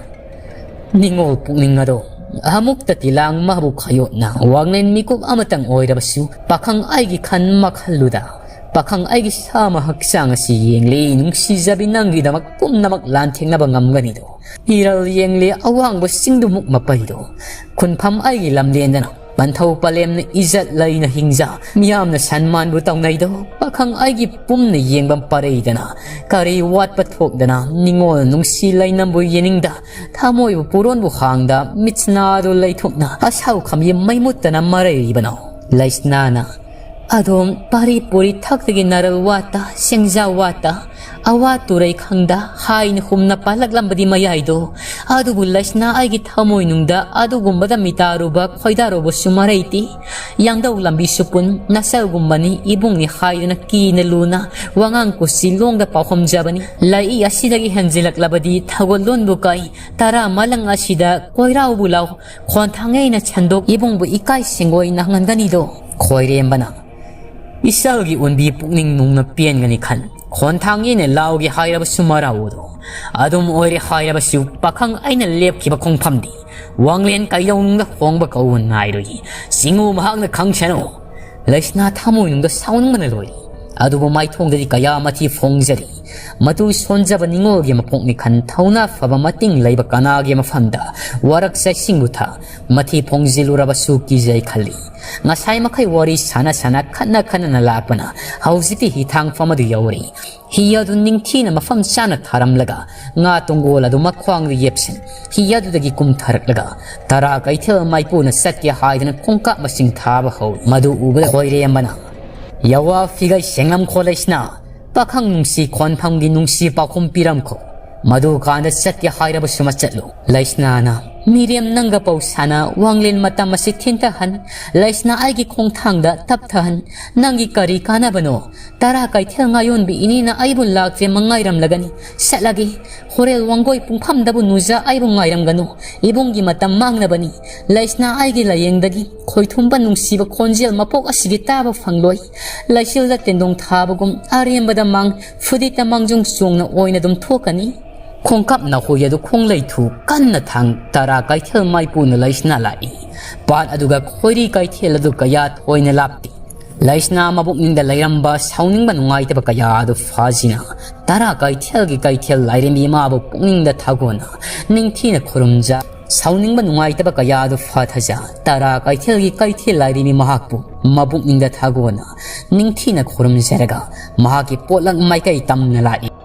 ꯅꯤꯡꯉꯣꯜ ꯄꯨꯛꯅꯤꯡ ꯑꯗꯣ ꯑꯃꯨꯛꯇ ꯇꯤꯂꯥꯡ ꯃꯍꯕꯨ ꯈꯥꯌꯣꯠꯅ ꯋꯥꯡꯂꯦꯟ ꯃꯤꯀꯨꯞ ꯑꯃꯇꯪ ꯑꯣꯏꯔꯕꯁꯨ ꯄꯥꯈꯪ ꯑꯩꯒꯤ ꯈꯟ ꯃꯈꯜꯂꯨꯗ꯫ ꯄꯥꯈꯪ ꯑꯩꯒꯤ ꯁꯥꯃ ꯍꯛꯆꯥꯡ ꯑꯁꯤ ꯌꯦꯡꯂꯤ ꯅꯨꯡꯁꯤꯖꯕꯤ ꯅꯪꯒꯤꯗꯃꯛ ꯄꯨꯝꯅꯃꯛ ꯂꯥꯟꯊꯦꯡꯅꯕ ꯉꯝꯒꯅꯤꯗꯣ꯫ ꯏꯔꯜ ꯌꯦꯡꯂꯤ ꯑꯋꯥꯡꯕ ꯆꯤꯡꯗꯨꯃꯨꯛ ꯃꯄꯩꯗꯣ꯫ ꯈꯨꯟꯐꯝ ꯑꯩꯒꯤ ꯂꯝꯂꯦꯟꯗꯅ ꯄꯟꯊꯧ ꯄꯂꯦꯝꯅ ꯏꯖꯠ ꯂꯩꯅ ꯍꯤꯡꯖ, ꯃꯤꯌꯥꯝꯅ ꯁꯟꯃꯥꯟꯕꯨ ꯇꯧꯅꯩꯗꯣ꯫ ꯄꯥꯈꯪ ꯑꯩꯒꯤ ꯄꯨꯝꯅ ꯌꯦꯡꯕ ꯄꯔꯩꯗꯅ ꯀꯔꯤ ꯋꯥꯠꯄ ꯊꯣꯛꯗꯅ ꯅꯤꯡꯉꯣꯜ ꯅꯨꯡꯁꯤ ꯂꯩꯅꯝꯕꯨ ꯌꯦꯡꯅꯤꯡꯗ ꯊꯃꯣꯏꯕꯨ ꯄꯨꯔꯣꯟꯕꯨ ꯍꯥꯡꯗ ꯃꯤꯠꯁꯅꯥꯗꯨ ꯂꯩꯊꯣꯛꯅ ꯑꯁꯥꯎ ꯈꯝꯌꯦ ꯃꯩ ꯃꯨꯠꯇꯅ ꯃꯔꯩꯔꯤꯕꯅꯣ꯫ ꯂꯩꯁꯅꯥꯅ ꯑꯗꯣꯝ ꯄꯥꯔꯤ ꯄꯨꯔꯤ ꯊꯛꯇꯒꯤ ꯅꯔꯜ ꯋꯥꯠꯇ ꯁꯦꯡꯖꯥ ꯋꯥꯠꯇ ꯑꯋꯥ ꯇꯨꯔꯩ ꯈꯪꯗ ꯍꯥꯏꯅ ꯍꯨꯝꯅ ꯄꯥꯜꯂꯛꯂꯝꯕꯗꯤ ꯃꯌꯥꯏꯗꯣ ꯑꯗꯨꯕꯨ ꯂꯩꯁꯅꯥ, ꯑꯩꯒꯤ ꯊꯃꯣꯏꯅꯨꯡꯗ ꯑꯗꯨꯒꯨꯝꯕꯗ ꯃꯤꯇꯥꯔꯨꯕ ꯈꯣꯏꯗꯥꯔꯨꯕꯁꯨ ꯃꯔꯩꯇꯦ꯫ ꯌꯥꯡꯗꯧ ꯂꯝꯕꯤꯁꯨ ꯄꯨꯟ ꯅꯆꯜꯒꯨꯝꯕꯅꯤ, ꯏꯕꯨꯡꯅꯤ ꯍꯥꯏꯗꯨꯅ ꯀꯤꯅ ꯂꯨꯅ ꯋꯥꯉꯥꯡ ꯀꯨꯁꯤ ꯂꯣꯡꯗ ꯄꯥꯎꯈꯨꯝꯖꯕꯅꯤ꯫ ꯂꯩꯏ ꯑꯁꯤꯗꯒꯤ ꯍꯦꯟꯖꯤꯜꯂꯛꯂꯕꯗꯤ ꯊꯧꯒꯜꯂꯣꯟꯕꯨ ꯀꯥꯏ, ꯇꯔꯥ ꯃꯥꯂꯪ ꯑꯁꯤꯗ ꯀꯣꯏꯔꯥꯎꯕꯨ ꯂꯥꯎ, ꯈꯣꯟꯊꯥꯡꯉꯩꯅ ꯁꯟꯗꯣꯛ ꯏꯕꯨꯡꯕꯨ ꯏꯀꯥꯏ ꯁꯦꯡꯑꯣꯏ ꯅꯪꯍꯟꯒꯅꯤꯗꯣ꯫ ꯈꯣꯏꯔꯦꯝꯕꯅ, ꯏꯆꯜꯒꯤ ꯎꯟꯕꯤ ꯄꯨꯛꯅꯤꯡ ꯅꯨꯡꯅ ꯄꯦꯟꯒꯅꯤ ꯈꯟ꯫ ꯈꯣꯟꯊꯥꯡꯉꯩꯅ ꯂꯥꯎꯒꯦ ꯍꯥꯏꯔꯕꯁꯨ ꯃꯔꯥꯎꯗꯣ ꯑꯗꯨꯝ ꯑꯣꯏꯔꯦ ꯍꯥꯏꯔꯕꯁꯨ ꯄꯥꯈꯪ ꯑꯩꯅ ꯂꯦꯞꯈꯤꯕ ꯈꯣꯡꯐꯝꯗꯤ ꯋꯥꯡꯂꯦꯟ ꯀꯩꯗꯧꯅꯨꯡꯗ ꯍꯣꯡꯕ ꯀꯧꯕ ꯅꯥꯏꯔꯣꯏ꯫ ꯆꯤꯡꯉꯨ ꯃꯍꯥꯛꯅ ꯈꯪꯁꯅꯨ꯫ ꯂꯩꯁꯅꯥ ꯊꯃꯣꯏꯅꯨꯡꯗ ꯁꯥꯎꯅꯤꯡꯕꯅ ꯂꯣꯏꯔꯤ꯫ ꯑꯗꯨꯕꯨ ꯃꯥꯏꯊꯣꯡꯗꯗꯤ ꯀꯌꯥ ꯃꯊꯤ ꯐꯣꯡꯖꯔꯤ꯫ ꯃꯇꯨ ꯁꯣꯟꯖꯕ ꯅꯤꯡꯉꯣꯜꯒꯤ ꯃꯄꯣꯛꯅꯤ ꯈꯟ ꯊꯧꯅꯥ ꯐꯕ ꯃꯇꯤꯡ ꯂꯩꯕ ꯀꯅꯥꯒꯤ ꯃꯐꯝꯗ ꯋꯥꯔꯛ ꯆꯩꯁꯤꯡꯕꯨ ꯊꯥ ꯃꯊꯤ ꯐꯣꯡꯖꯤꯜꯂꯨꯔꯕꯁꯨ ꯀꯤꯖꯩ ꯈꯜꯂꯤ꯫ ꯉꯁꯥꯏ ꯃꯈꯩ ꯋꯥꯔꯤ ꯁꯥꯟꯅ ꯁꯥꯟꯅ ꯈꯠꯅ ꯈꯠꯅꯅ ꯂꯥꯛꯄꯅ ꯍꯧꯖꯤꯛꯇꯤ ꯍꯤꯊꯥꯡꯐꯝ ꯑꯗꯨ ꯌꯧꯔꯦ꯫ ꯍꯤ ꯑꯗꯨ ꯅꯤꯡꯊꯤꯅ ꯃꯐꯝ ꯆꯥꯅ ꯊꯥꯔꯝꯂꯒ ꯉꯥ ꯇꯣꯡꯒꯣꯜ ꯑꯗꯨ ꯃꯈ꯭ꯋꯥꯡꯗ ꯌꯦꯞꯁꯤꯟ ꯍꯤ ꯑꯗꯨꯗꯒꯤ ꯀꯨꯝꯊꯔꯛꯂꯒ ꯇꯔꯥ ꯀꯩꯊꯦꯜ ꯃꯥꯏꯄꯨꯅ ꯆꯠꯀꯦ ꯍꯥꯏꯗꯨꯅ ꯈꯣꯡꯀꯥꯞ ꯃꯁꯤꯡ ꯊꯥꯕ ꯍꯧꯏ꯫ ꯃꯗꯨ ꯎꯕꯗ ꯈꯣꯏꯔꯦꯝꯕꯅ, "ꯌꯥꯋꯥ ꯐꯤꯒꯩ ꯁꯦꯡꯂꯝ ꯈꯣꯠꯂꯩꯁꯤꯅ ꯄꯥꯈꯪ ꯅꯨꯡꯁꯤ ꯈꯣꯟꯐꯝꯒꯤ ꯅꯨꯡꯁꯤ ꯄꯥꯎꯈꯨꯝ ꯄꯤꯔꯝꯈꯣ꯫ ꯃꯗꯨ ꯀꯥꯟꯗ ꯆꯠꯀꯦ ꯍꯥꯏꯔꯕꯁꯨ ꯃꯆꯠꯂꯨ꯫" ꯂꯩꯁꯅꯥꯅ, "ꯃꯤꯔꯦꯝ ꯅꯪꯒ ꯄꯧ ꯁꯥꯅ ꯋꯥꯡꯂꯦꯟ ꯃꯇꯝ ꯑꯁꯤ ꯊꯤꯟꯊꯍꯟ꯫ ꯂꯩꯁꯅꯥ ꯑꯩꯒꯤ ꯈꯣꯡꯊꯥꯡꯗ ꯇꯞꯊꯍꯟ꯫ ꯅꯪꯒꯤ ꯀꯔꯤ ꯀꯥꯟꯅꯕꯅꯣ? ꯇꯔꯥ ꯀꯩꯊꯦꯜ ꯉꯥꯌꯣꯟꯕꯤ ꯏꯅꯦꯅ ꯑꯩꯕꯨ ꯂꯥꯛꯇ꯭ꯔꯦ ꯃꯉꯥꯏꯔꯝꯂꯒꯅꯤ꯫ ꯆꯠꯂꯒꯦ꯫ ꯍꯣꯔꯦꯜ ꯋꯥꯡꯒꯣꯏ ꯄꯨꯡꯐꯝꯗꯕꯨ ꯅꯨꯖ ꯑꯩꯕꯨ ꯉꯥꯏꯔꯝꯒꯅꯨ꯫ ꯏꯕꯨꯡꯒꯤ ꯃꯇꯝ ꯃꯥꯡꯅꯕꯅꯤ꯫ ꯂꯩꯁꯅꯥ ꯑꯩꯒꯤ ꯂꯥꯌꯦꯡꯗꯒꯤ ꯈꯣꯏꯊꯨꯝꯕ ꯅꯨꯡꯁꯤꯕ ꯈꯣꯟꯖꯦꯜ ꯃꯄꯣꯛ ꯑꯁꯤꯒꯤ ꯇꯥꯕ ꯐꯪꯂꯣꯏ꯫ ꯂꯩꯆꯤꯜꯗ ꯇꯦꯟꯗꯣꯡ ꯊꯥꯕꯒꯨꯝ ꯑꯔꯦꯝꯕꯗ ꯃꯥꯡ ꯐꯨꯗꯤꯠꯇ ꯃꯥꯡꯖꯨꯡ ꯆꯣꯡꯅ ꯑꯣꯏꯅ ꯑꯗꯨꯝ ꯊꯣꯛꯀꯅꯤ꯫" ꯈꯣꯡꯀꯥꯞ ꯅꯥꯍꯣꯏ ꯑꯗꯨ ꯈꯣꯡꯂꯩ ꯊꯨ ꯀꯟꯅ ꯊꯥꯡ ꯇꯔꯥ ꯀꯩꯊꯦꯜ ꯃꯥꯏꯄꯨꯅ ꯂꯩꯁꯅꯥ ꯂꯥꯛꯏ꯫ ꯄꯥꯠ ꯑꯗꯨꯒ ꯈꯣꯏꯔꯤ ꯀꯩꯊꯦꯜ ꯑꯗꯨ ꯀꯌꯥ ꯊꯣꯏꯅ ꯂꯥꯞꯇꯦ꯫ ꯂꯩꯁꯅꯥ ꯃꯕꯨꯛꯅꯤꯡꯗ ꯂꯩꯔꯝꯕ ꯁꯥꯎꯅꯤꯡꯕ ꯅꯨꯡꯉꯥꯏꯇꯕ ꯀꯌꯥ ꯑꯗꯨ ꯐꯥꯖꯤꯅ ꯇꯔꯥ ꯀꯩꯊꯦꯜꯒꯤ ꯀꯩꯊꯦꯜ ꯂꯥꯏꯔꯦꯝꯕꯤ ꯃꯥꯕꯨ ꯄꯨꯛꯅꯤꯡꯗ ꯊꯥꯒꯣꯟꯅ ꯅꯤꯡꯊꯤꯅ ꯈꯨꯔꯨꯝꯖ꯫ ꯁꯥꯎꯅꯤꯡꯕ ꯅꯨꯡꯉꯥꯏꯇꯕ ꯀꯌꯥ ꯑꯗꯨ ꯐꯥꯊꯖ ꯇꯔꯥ ꯀꯩꯊꯦꯜꯒꯤ ꯀꯩꯊꯦꯜ ꯂꯥꯏꯔꯦꯝꯕꯤ ꯃꯍꯥꯛꯄꯨ ꯃꯕꯨꯛꯅꯤꯡꯗ ꯊꯥꯒꯣꯟꯅ ꯅꯤꯡꯊꯤꯅ ꯈꯨꯔꯨꯝꯖꯔꯒ ꯃꯍꯥꯛꯀꯤ ꯄꯣꯠꯂꯛ ꯃꯥꯏꯀꯩ ꯇꯝꯅ ꯂꯥꯛꯏ꯫